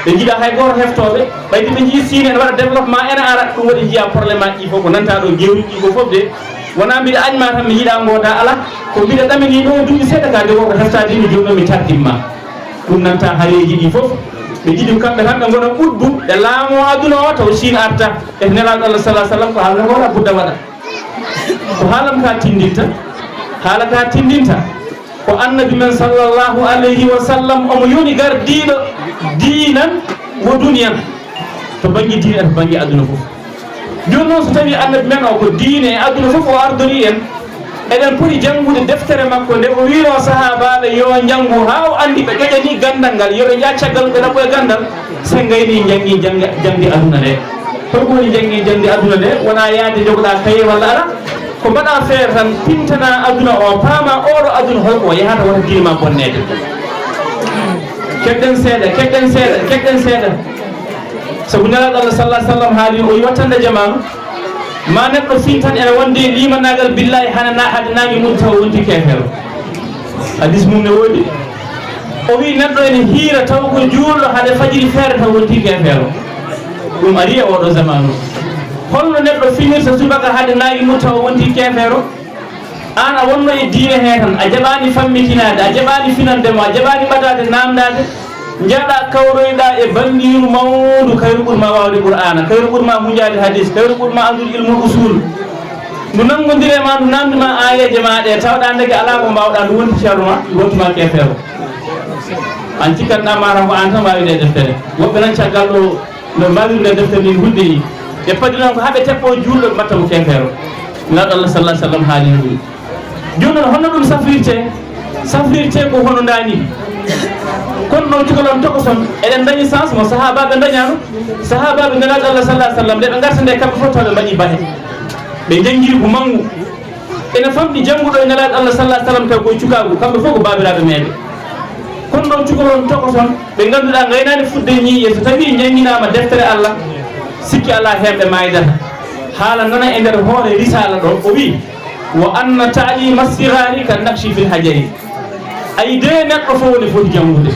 Ɓe njiɗaa hay gooto heftooɓe, ɓayde ɓe njii Siin ene waɗa développement ene ara, ɗum waɗi njiyaa problème aji ɗi fof ko nanta ɗo gewri ɗi ko fof de. Wonaa mbiɗa añmaa tan mi yiɗaa ngoodaa alaa, ko mbiɗa ɗaminii ɗo duuɓi seeɗa ka de ko heftaade mi jooni mi tardimma. Ɗum nanta hareeji ɗi fof. Ɓe njiɗi kamɓe tan ɓe ngona qutbu, ɓe laamoo aduna o taw Siin arta. E Nelaaɗo Allah sallallahu alaihi wa sallam ko haalno ko wala budda waɗa. Ko haalam ka tindinta, haala ka tindinta. Ko Annabi men sallallahu alayhi wa sallam, omo yoni gardiiɗo diinan wo duniyan, to bannge diine e to bannge aduna fof. Jooni noon, so tawii Annabi men o ko diine e aduna fof o ardori en, eɗen poti janngude deftere makko nde o wiinoo sahaabaaɓe yo njanngu haa o anndi ɓe ƴoƴanii ganndal ngal, yo ɓe njah caggal ɓe ɗaɓɓoya ganndal, so ngaynii njanngi jannga-, jaŋde aduna nde. Holko woni jaŋde, jaŋde aduna nde? Wonaa yahde njogoɗaa kaye walla alaa. Ko mbaɗaa feere tan, pintanaa aduna o, paamaa oɗo aduna holko o yahata, wota diine ma bonneede. Keɗɗen seeɗa, keɗɗen seeɗa, keɗɗen seeɗa. Sabu Nelaaɗo Allah sallallahu alaihi wa sallam haali o yi wattande jamaanu, ma neɗɗo fin tan ene wonde e limanaagal billahi hana na-, hade naange mum taw wonti keefeero. Hadis mum ne woodi. O wi neɗɗo ene hiira taw ko juulɗo hade fajiri feere taw wonti keefeero. Ɗum ari e oɗo zamanu. Holno neɗɗo finirta subaka hade naange mum taw wonti keefeero? Aan a wonno e diine hee tan, a jaɓaani fammitinaade, a jaɓaani finande mo, a jaɓaani ɓadaade naamndaade, njaɗa kawroyɗa e bandiiru mawndu, kayru ɓurma waawde Qur'aana, kayru ɓurma hunjaade hadis, kayru ɓurma anndude ilmul usul. Ndu nanngondire ma, ndu namdi ma aayeeje ma ɗe, tawɗa ndeke alaa ko mbaawɗa, ndu wonti ceerno ma, ndu wonti ma keefeero. Aan cikkanɗa ma tan ko aan tan waawi nde deftere. Woɓɓe nan caggal ɗo no mbaawiri nde deftere ndin hulɓini. Ɓe padi noon ko haa ɓe teppoo juulɗo, ɓe mbatta mo keefeero. Nelaaɗo Allah sallallahu alaihi wa sallam haalino ɗum. Jooni noon, honno ɗum safrirtee? Safrirtee ko hono ndaa nii. Kono noon, cukalon tokoson, eɗen ndañi sens mo sahaabaaɓe ndañaano. Sahaabaaɓe Nelaaɗo Allah sallallahu alaihi wa sallam, nde ɓe ngarta nde, kamɓe fof taw ɓe mbaɗi bahe. Ɓe njanngiri ko manngu. Ene famɗi jannguɗo e Nelaaɗo Allah sallallahu alaihi wa sallam taw koye cukaagu, kamɓe fof ko baabiraaɓe meeɗe. Kono noon, cukalon tokoson, ɓe ngannduɗaa ngaynaani fudde ñiiƴe, so tawii njannginaama deftere Allah, sikki alaa heen ɓe maaydata. Haala nana e nder hoore risaala ɗo, o wi: "Wa anna ta'lima sirari ka nakshi fil hajari." Ay de neɗɗo fof ne foti janngude.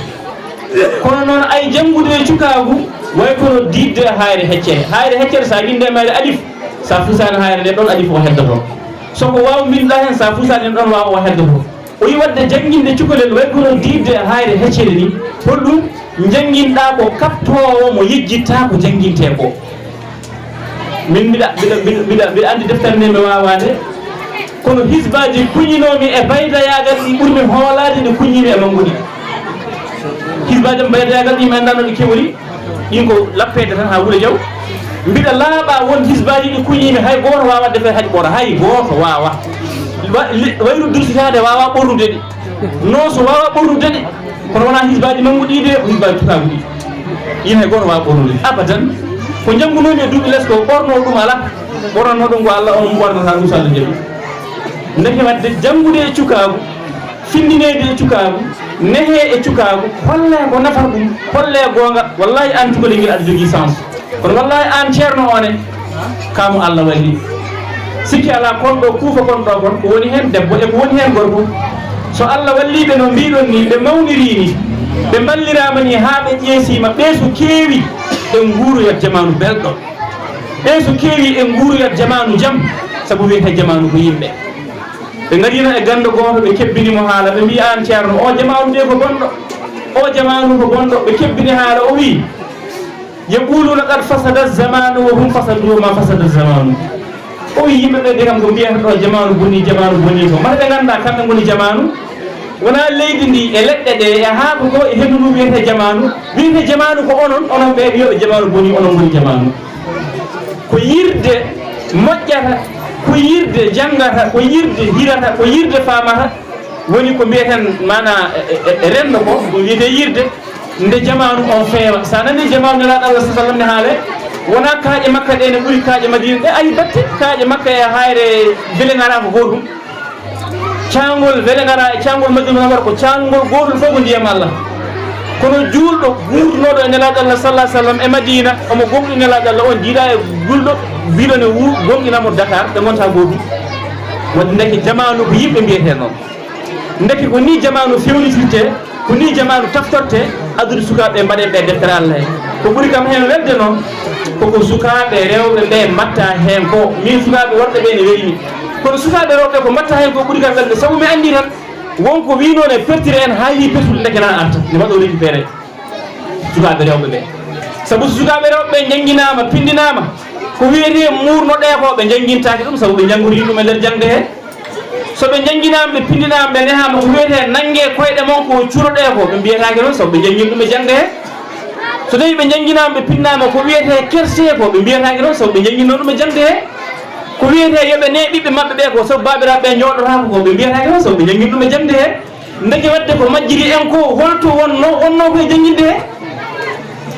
Kono noon ay janngude e cukaagu, way kono diidde e haayre heccere. Haayre heccere, so a winde meere alif, so a fusaani haayre nde, ɗoon alif o heddoto. So ko waaw mbinɗa heen, so a fusaani ɗoon waaw o heddoto. O yi waɗde jannginde cukalel way kono diidde e haayre heccere ni. Holɗum? Njannginɗaa ko kaɓtoowo mo yejjittaa ko janngintee ko. Min mbiɗa, mbiɗa, mbiɗa, mbiɗa, mbiɗa anndi deftere nde mi waawaade, kono hisbaaji kuñinoomi e baydayaagal ɗi ɓurmi hoolaade ɗi kuñiimi e manngu ɗi. Hisbaaji am baydayaagal ɗi mi anndaano ɗi kewri, ɗin ko lappeede tan haa wula jaw. Mbiɗa laaɓa won hisbaaji ɗi kuñiimi hay gooto waawa defee haɗi ɓora, hay gooto waawa. Wa-, li-, wayru dursitaade waawa ɓornude ɗi. Non so waawa ɓornude ɗi, kono wonaa hisbaaji manngu ɗi de, ko hisbaaji cukaagu ɗi. Ɗin hay gooto waawa ɓornude. Abadan. Ko njanngunoomi e duuɓi les ko ɓornoo ɗum alaa. Ɓornanoo ɗum ko Allah on ɓornata ɗum so Allah jaɓi. Ndeke waɗde janngude e cukaagu, findineede e cukaagu, nehee e cukaagu, hollee ko nafata ɗum, hollee goonga, wallaahi aan cukalel ngel aɗa jogii sens. Kono wallaahi aan ceerno o ne, kamo Allah walli. Sikki alaa kon ɗo kuufa kon ɗo kon, ko woni heen debbo e ko woni heen gorko. So Allah walliiɓe no mbiiɗon ni, ɓe mawnirii ni, ɓe mballiraama ni haa ɓe ƴeesiima, ɓee so keewi ɓe nguuroyat jamaanu belɗo. Ɓee so keewi ɓe nguuroyat jamaanu jam, sabu wiyetee jamaanu ko yimɓe. Ɓe ngariino e ganndo gooto, ɓe kebbini mo haala, ɓe mbii, "Aan ceerno, o jamaanu de ko bonɗo, o jamaanu ko bonɗo." Ɓe kebbini haala, o wii, "Yaquluna qad fasada zamanu wa hum fasadu wa ma fasada zamanu." O wii, "Yimɓe ɓe de kam ko mbiyata ɗo jamaanu boni, jamaanu boni ko. Mata ɓe nganndaa kamɓe ngoni jamaanu? Wonaa leydi ndi e leɗɗe ɗe e haako ko e henndu ndu wiyetee jamaanu. Wiyetee jamaanu ko onon, onon ɓe wiyoɓe jamaanu boni, onon ngoni jamaanu." Ko yirde moƴƴata, ko yirde janngata, ko yirde hirata, ko yirde faamata, woni ko mbiyeten maanaa e, e, e renndo ko, ko wiyetee yirde. Nde jamaanu on feewa, so a nanii jamaanu Nelaaɗo Allah sallallahu alaihi wasallam ne haale, wonaa kaaƴe Makka ɗe ne ɓuri kaaƴe Madiina ɗe, ayi batte, kaaƴe Makka e haayre Vélingara ko gootum. Caangol Vélingara e caangol Madina Munawwara ko caangol gootol fof ko ndiyam Allah. Kono juulɗo guurnooɗo e Nelaaɗo Allah sallallahu alaihi wasallam e Madina, omo gomɗi Nelaaɗo Allah on, jiidaa e juulɗo biiɗo ne wu-, gomɗina mo Dakar, ɓe ngonta gootum. Waɗi ndeke jamaanu ko yimɓe mbiyetee noon. Ndeke ko nii jamaanu fewnitirtee, ko nii jamaanu taftortee, addude sukaaɓe mbaɗen ɓe deftere Allah he. Ko ɓuri kam heen welde noon, koko sukaaɓe rewɓe ɓe mbatta heen ko. Min sukaaɓe worɓe ɓe ne weli mi. Kono sukaaɓe rewɓe ko mbatta heen ko ɓuri kam welde, sabu mi anndi tan, won ko wiinoo ne pertira en haa yii pertude ndeke nana arta, ne waɗoo récupéré sukaaɓe rewɓe ɓe. Sabu so sukaaɓe rewɓe ɓe njannginaama, pinndinaama, ko wiyetee muurnoɗee ko, ɓe njanngintaake ɗum, sabu ɓe njanngorii ɗum e nder jaŋde he. So ɓe njannginaama, ɓe pinndinaama, ɓe nehaama, ko wiyetee nanngee koyɗe mon ko cuuroɗee ko, ɓe mbiyetaake noon, sabu ɓe njanngini ɗum e jaŋde he. So tawii ɓe njannginaama, ɓe pinndinaama, ko wiyetee kersee ko, ɓe mbiyetaake noon, sabu ɓe njanngini ɗum e jaŋde he. Ko wiyetee yo ɓe nee ɓiɓɓe maɓɓe ɓe ko, sabu baabiraaɓe ɓe njooɗotaako ko, ɓe mbiyetaake noon, sabu ɓe njanngini ɗum e jaŋde he. Ndeke waɗde ko majjiri en ko, holto wonno, wonno ko e jannginde he?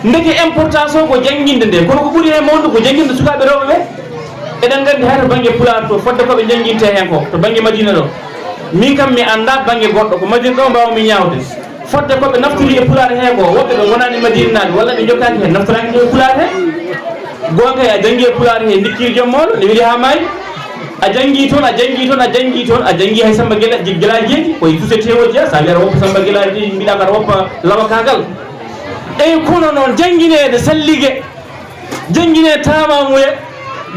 Ndeke importance o ko jannginde nde, kono ko ɓuri heen mawnude ko jannginde sukaaɓe rewɓe ɓe. Eɗen nganndi hay to bannge Pulaar to, fodde ko ɓe njannginte heen ko, to bannge Madiina ɗo. Min kam mi anndaa bannge goɗɗo, ko Madiina ɗo mbaawmi ñaawde. Fodde ko ɓe naftori e Pulaar he ko, woɓɓe ɓe ngonaani Madiinanaaɓe, walla ɓe njokkaaki heen naftoraaki e Pulaar he. Goonga, a janngi e Pulaar he, ndikkiri joom moolo, ne weli haa maayi. A janngi toon, a janngi toon, a janngi toon, a janngi hay Samba Gela-, Gelaaji Jeegi, ko e tuse tewoji, so a wiyata woppa Samba Gelaaji Jeegi, mbiɗa kata woppa lawakaagal. Eyi, kono noon, janngineede sallige, jannginee taamamuye,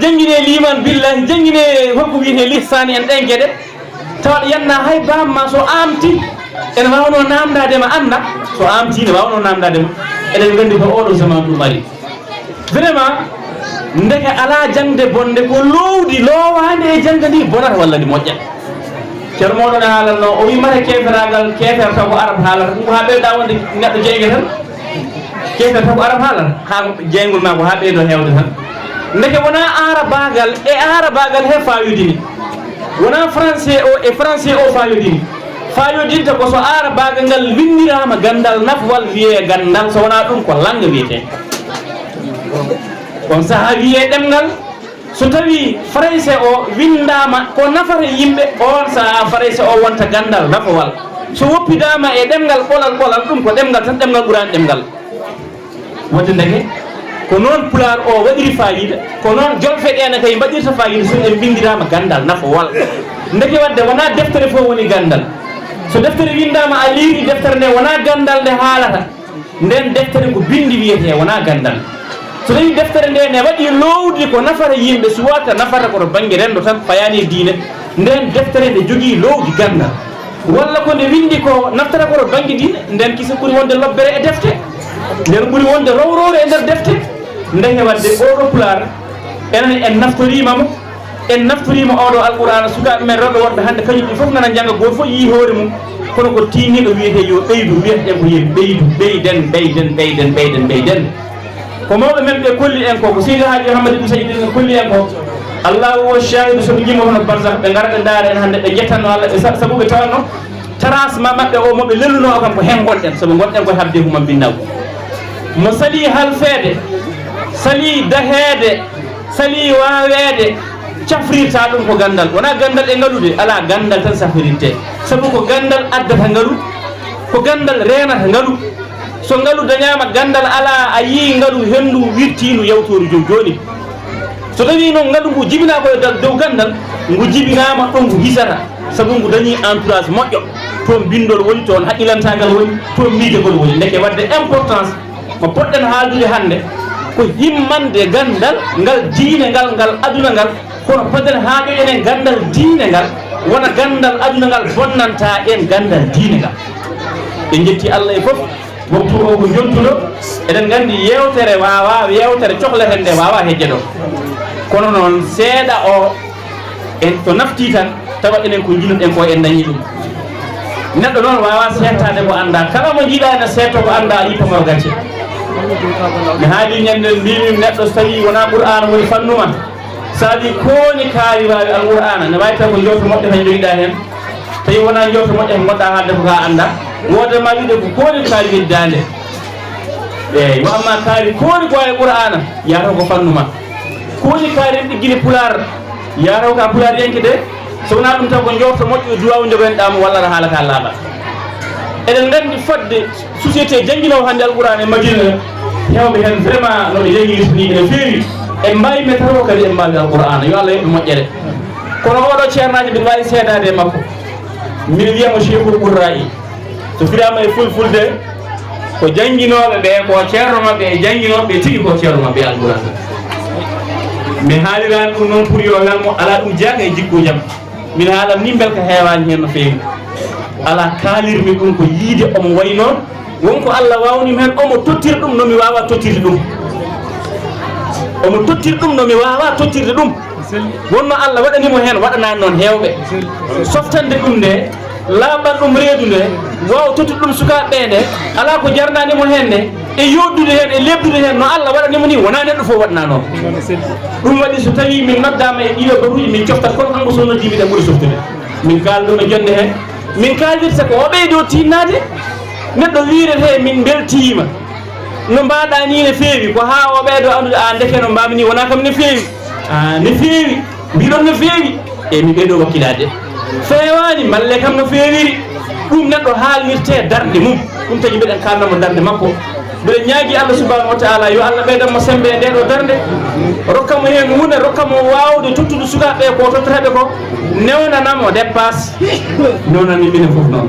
jannginee liimaan billaahi, jannginee holko wiyetee lihsaani en, ɗeen geɗe, tawa ɗe yannaa hay baam ma so aamti, ene waawnoo naamndaade ma annda, so aamti, ne waawnoo naamndaade ma. Eɗen nganndi ko ooɗoo zamaanu ɗum ari. Vraiment, ndeke alaa jaŋde bonde, ko loowdi loowaande e jaŋde ndi bonata walla ndi moƴƴa. Ceerno mooɗon e haalatnoo, o wii mata keeferaagal, keefer taw ko Arab haalata, ɗum ko haa ɓeyda wonde neɗɗo jeynge tan. Keefer taw ko Arab haalata, haa jeyngol maa ko haa ɓeydo heewde tan. Ndeke wonaa Arabaagal e Arabaagal he faayodini. Wonaa Français o e Français o faayodini. Faayodinta ko so Arabaagal ngal winndiraama ganndal nafwal wiyee ganndal, so wonaa ɗum ko lannga wiyetee. On sahaa wiyee ɗemngal, so tawii Farayse o winndaama ko nafata yimɓe, oon sahaa Farayse o wonta ganndal nafowal. So woppidaama e ɗemngal ɓolal ɓolal, ɗum ko ɗemngal tan, ɗemngal ɓuraani ɗemngal. Wonde ndeke, ko Ko noon Pulaar o waɗiri faayiida, ko noon jolfe ɗee ne kay mbaɗirta faayiida so en mbinndiraama ganndal nafowal. Ndeke waɗde wonaa deftere fof woni ganndal. So deftere winndaama a liiri deftere nde wonaa ganndal nde haalata, nden deftere ko binndi wiyetee wonaa ganndal. So tawii deftere nde ne waɗi loowdi ko nafata yimɓe suwata nafata koto bannge renndo tan fayaani e diine, nden deftere nde jogii loowdi ganndal. Walla ko nde winndi ko naftata koto bannge diine, nden kisa ɓuri wonde lobbere e defte, nden ɓuri wonde rowrowre e nder defte. Ndeke waɗde oɗo Pulaar enen en naftoriima mo, en naftoriima oɗo Alqur'aana, sukaaɓe men rewɓe worɓe hannde kañum en fof nana njannga, gooto fof yii hoore mum kono ko tiinniiɗo wiyetee yo ɓeydu, wiyata en ko yo en ɓeydu, ɓeyden, ɓeyden, ɓeyden, ɓeyden, ɓeyden. Ko mawɓe men ɓe kolli en ko, ko Seydi Haaji Hamadi Ɗum Saƴi ɗen kolli en ko. Allahu wo shaahidu, so ɓe njiima hono barzakh, ɓe ngara ɓe ndaara en hannde, ɓe njettanno Allah, ɓe sa-, sabu ɓe tawanno trace ma maɓɓe o mo ɓe lelunoo o kam ko heen ngonɗen, sabu ngonɗen koye haɓde humam binnaw. Mo salii halfeede, salii daheede, salii waaweede, cafrirta ɗum ko ganndal. Wonaa ganndal e ngalu de, alaa, ganndal tan safrirtee. Sabu ko ganndal addata ngalu, ko ganndal reenata ngalu. So ngalu dañaama, ganndal alaa, a yii ngalu henndu wirtiindu yawtooru joom jooni. So tawii noon ngalu ngu jibinaa ko e dal dow ganndal, ngu jibinaama ɗo ngu hisata, sabu ngu dañii entourage moƴƴo, toon binndol woni, toon haqqilantaagal woni, toon miijagol woni. Ndeke waɗde importance mo poɗɗen haaldude hannde ko himmande ganndal ngal diine ngal, ngal aduna ngal, kono poɗɗen haa ƴoƴen en ganndal diine ngal, wona ganndal aduna ngal bonnanta en ganndal diine ngal. En njetti Allah e fof. Waktu o ko jontuɗo, eɗen nganndi yeewtere waawaa, yeewtere cohleten nde waawaa hejje ɗo. Kono noon seeɗa o en to nafti tan, tawa enen ko njiɗuɗen ko en dañi ɗum. Neɗɗo noon waawaa seettaade ko anndaa, kala mo njiɗaa ene seetto ko anndaa, a yii pamaro gacce. Mi haali ñande mbimi neɗɗo so tawii wonaa Qur'aana woni fannu ma, saabi kooni kaari waawi Alqur'aana, ne waawi taw ko njorto moƴƴo tan njogiɗaa heen. Tawi wonaa njorto moƴƴo tan ngonɗaa haalde ko ka anndaa. Wooda ma wiide ko kooni kaari weddaande. Eeyi, wa amma kaari kooni ko waawi Qur'aana, yataw ko fannu ma. Kooni kaari en ɗiggini Pulaar, yataw ka Pulaar yanke de. So wonaa ɗum taw ko njorto moƴƴo, duwaaw njogoynoɗaa mo walla aɗa haala ka laaɓa. Eɗen nganndi fodde société jannginoowo hannde Alqur'aana e Madina, heewɓe heen vraiment no ɓe jannginirta ni ene feewi. En mbaawi metaro kadi en mbaawi Alqur'aana, yo Allah yoɓ ɓe moƴƴere. Kono oɗo ceernaajo mbiɗa waawi seedaade e makko. Mbiɗa wiya mo Cheikhul Qurra'i. So firaama e fulfulde, ko jannginooɓe ɓe, ko ceerno maɓɓe e jannginooɓe ɓe tigi ko ceerno maɓɓe e Alqur'aana. Mi haaliraani ɗum noon pour yo welmo, alaa, ɗum jeyaaka e jikkuujam. Min haalan ni mbelka heewaani heen no feewi. Alaa, kaalirmi ɗum ko yiide omo wayi noon, won ko Allah waawnii mi heen, omo tottira ɗum no mi waawaa tottirde ɗum. Omo tottira ɗum no mi waawaa tottirde ɗum. Wonno Allah waɗanii mo heen, waɗanaani noon heewɓe. Softande ɗum nde, laaɓan ɗum reedu nde, waawa tottude ɗum sukaaɓe ɓe nde, alaa ko jarnaani mo heen nde, e yooɗdude heen, e leɓdude heen, no Allah waɗanii mo ni, wonaa neɗɗo fof waɗanaa noon. Ɗum waɗi so tawii min noddaama e ɗiɗo batuuji, min coftat kono kanko so noddii mbiɗa ɓuri softude. Min kaala ɗum e jonnde heen. Min kaaldirta ko o ɓeydoo tiinnaade. Neɗɗo wiirete min mbeltiima. No mbaaɗaa nii ne feewi, ko haa o ɓeydoo anndude, a, ndeke no mbaami nii wonaa kam ne feewi. A, ne feewi. Mbiɗon no feewi. E mi ɓeydoo wakkilaade. Feewaani, mballe kam no feewiri. Ɗum neɗɗo haalnirtee darnde mum. Ɗum tagi mbiɗen kaalna mo darnde makko. Mbiɗen ñaagii Allah subhanahu wa taala yo Allah ɓeydan mo semmbe e ndee ɗoo darnde. Rokka mo heen huunde, rokka mo waawde tottude sukaaɓe ɓe ko tottata ɓe ko. Newnana mo dépasse. Newnani minen fof noon.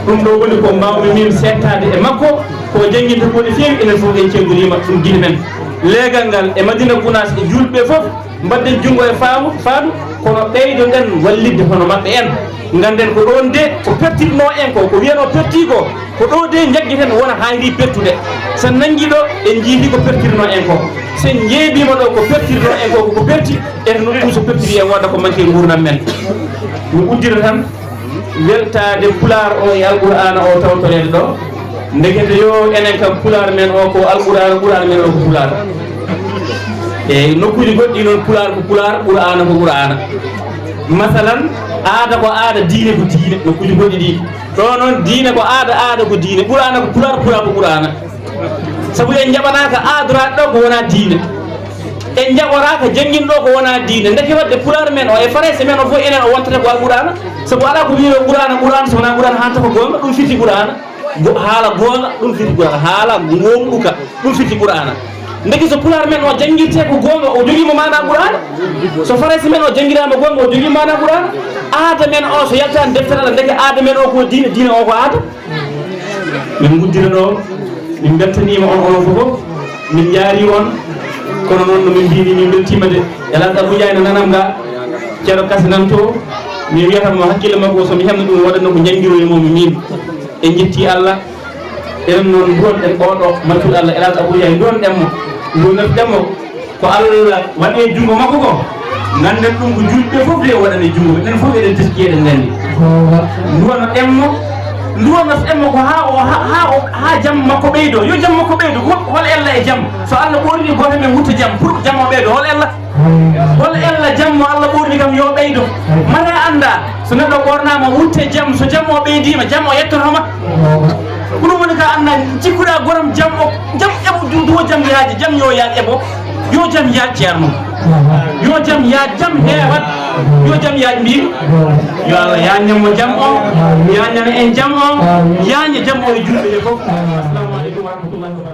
Ɗum ɗoo woni ko mbaawmi min seettaade e makko, ko jannginta ko no feewi, enen fof en celliriima, ɗum gila men. Leegal ngal e Madina Gunaas e juulɓe fof, mbaɗden junngo e faamu, faandu, kono ɓeydoɗen wallitde hono maɓɓe en. Ngannden ko ɗoon de, ko pertirnoo en ko, ko wiyanoo perti ko, ko ɗoo de njaggiten wona haayri pertude. So en nanngi ɗo, en njiiti ko pertirnoo en ko. So en njeebiima ɗo, ko pertirnoo en ko, ko perti, ete no ɗum so pertiri en wooda ko manque e nguurndam men. Mi uddira tan. Weltaade Pulaar o e Alqur'aana o tawtoreede ɗo. Ndekete yo enen kam Pulaar men o ko Alqur'aana, Qur'aana men o ko Pulaar. E nokkuuji goɗɗi noon Pulaar ko Pulaar, Qur'aana ko Qur'aana. Masalan, aada ko aada, diine ko diine, nokkuuji goɗɗi ɗi. Ɗo noon diine ko aada, aada ko diine, Qur'aana ko Pulaar, Pulaar ko Qur'aana. Sabu en njaɓanaaka aadoraaɗo ɗo ko wonaa diine. En njaɓoraaka jannginɗo ko wonaa diine. Ndeke waɗde Pulaar men o e Farayse men o fof enen o wontata ko Alqur'aana. Sabu alaa ko wiyetee Qur'aana, Qur'aana so wonaa Qur'aana haanta ko goonga, ɗum firti Qur'aana. Go-, haala goonga, ɗum firti Qur'aana. Haala ngoonɗuka, ɗum firti Qur'aana. Ndeke so pulaar men o janngirtee ko goonga, o jogii mo maanaa Qur'aana. So farayse men o janngiraama goonga, o jogii maanaa Qur'aana. Aada men o so yaltaani deftere Allah, ndeke aada men o ko diine, diine o ko aada. Min nguddira ɗo, min mbeltaniima on, onon fof. Min njaari on, kono noon no min mbini, min mbeltiima de. Elhadj Abou Ndiaye no nanam ga, Ceerno Kase nan to, mi wiyata mo hakkille makko, so mi heɓno ɗum, waɗatno ko njanngiroye mo min. En njetti Allah. Enen noon nduwonɗen oɗo maccuɗo Allah, Elhadj Abou Ndiaye, nduwonɗen mo, nduwonɗen mo. Ko Allah waɗi e junngo makko ko, ngannden ɗum ko juulɓe fof de o waɗani junngo, enen fof eɗen teski, eɗen nganndi. Nduwano ɗen mo, nduwano ɗen mo ko haa o, haa, haa o, haa jam makko ɓeydo. Yo jam makko ɓeydo. Ko hol ella e jam? So Allah ɓoorni gooto men wutta jam, pour jam o ɓeydo, hol ella? Hol ella jam mo Allah ɓoorni kam yo ɓeydo? Mata annda, so neɗɗo ɓoornaama wutte jam, so jam o ɓeydiima, jam o yettoto ma. Ko ɗum woni ka annda, cikkuɗaa goram jam o, jam eɓo du-, duwo jam yaaji, jam yo yaaj eɓo. Yo jam yaaj ceerno. Yo jam yaaj, jam heewat. Yo jam yaaj mbiimi. Yo Allah yaajnan mo jam o, yaajnana en jam o, yaajna jam o e juulɓe ɓe fof. Assalamu aleykum wa rahmatullahi wa barakatuh.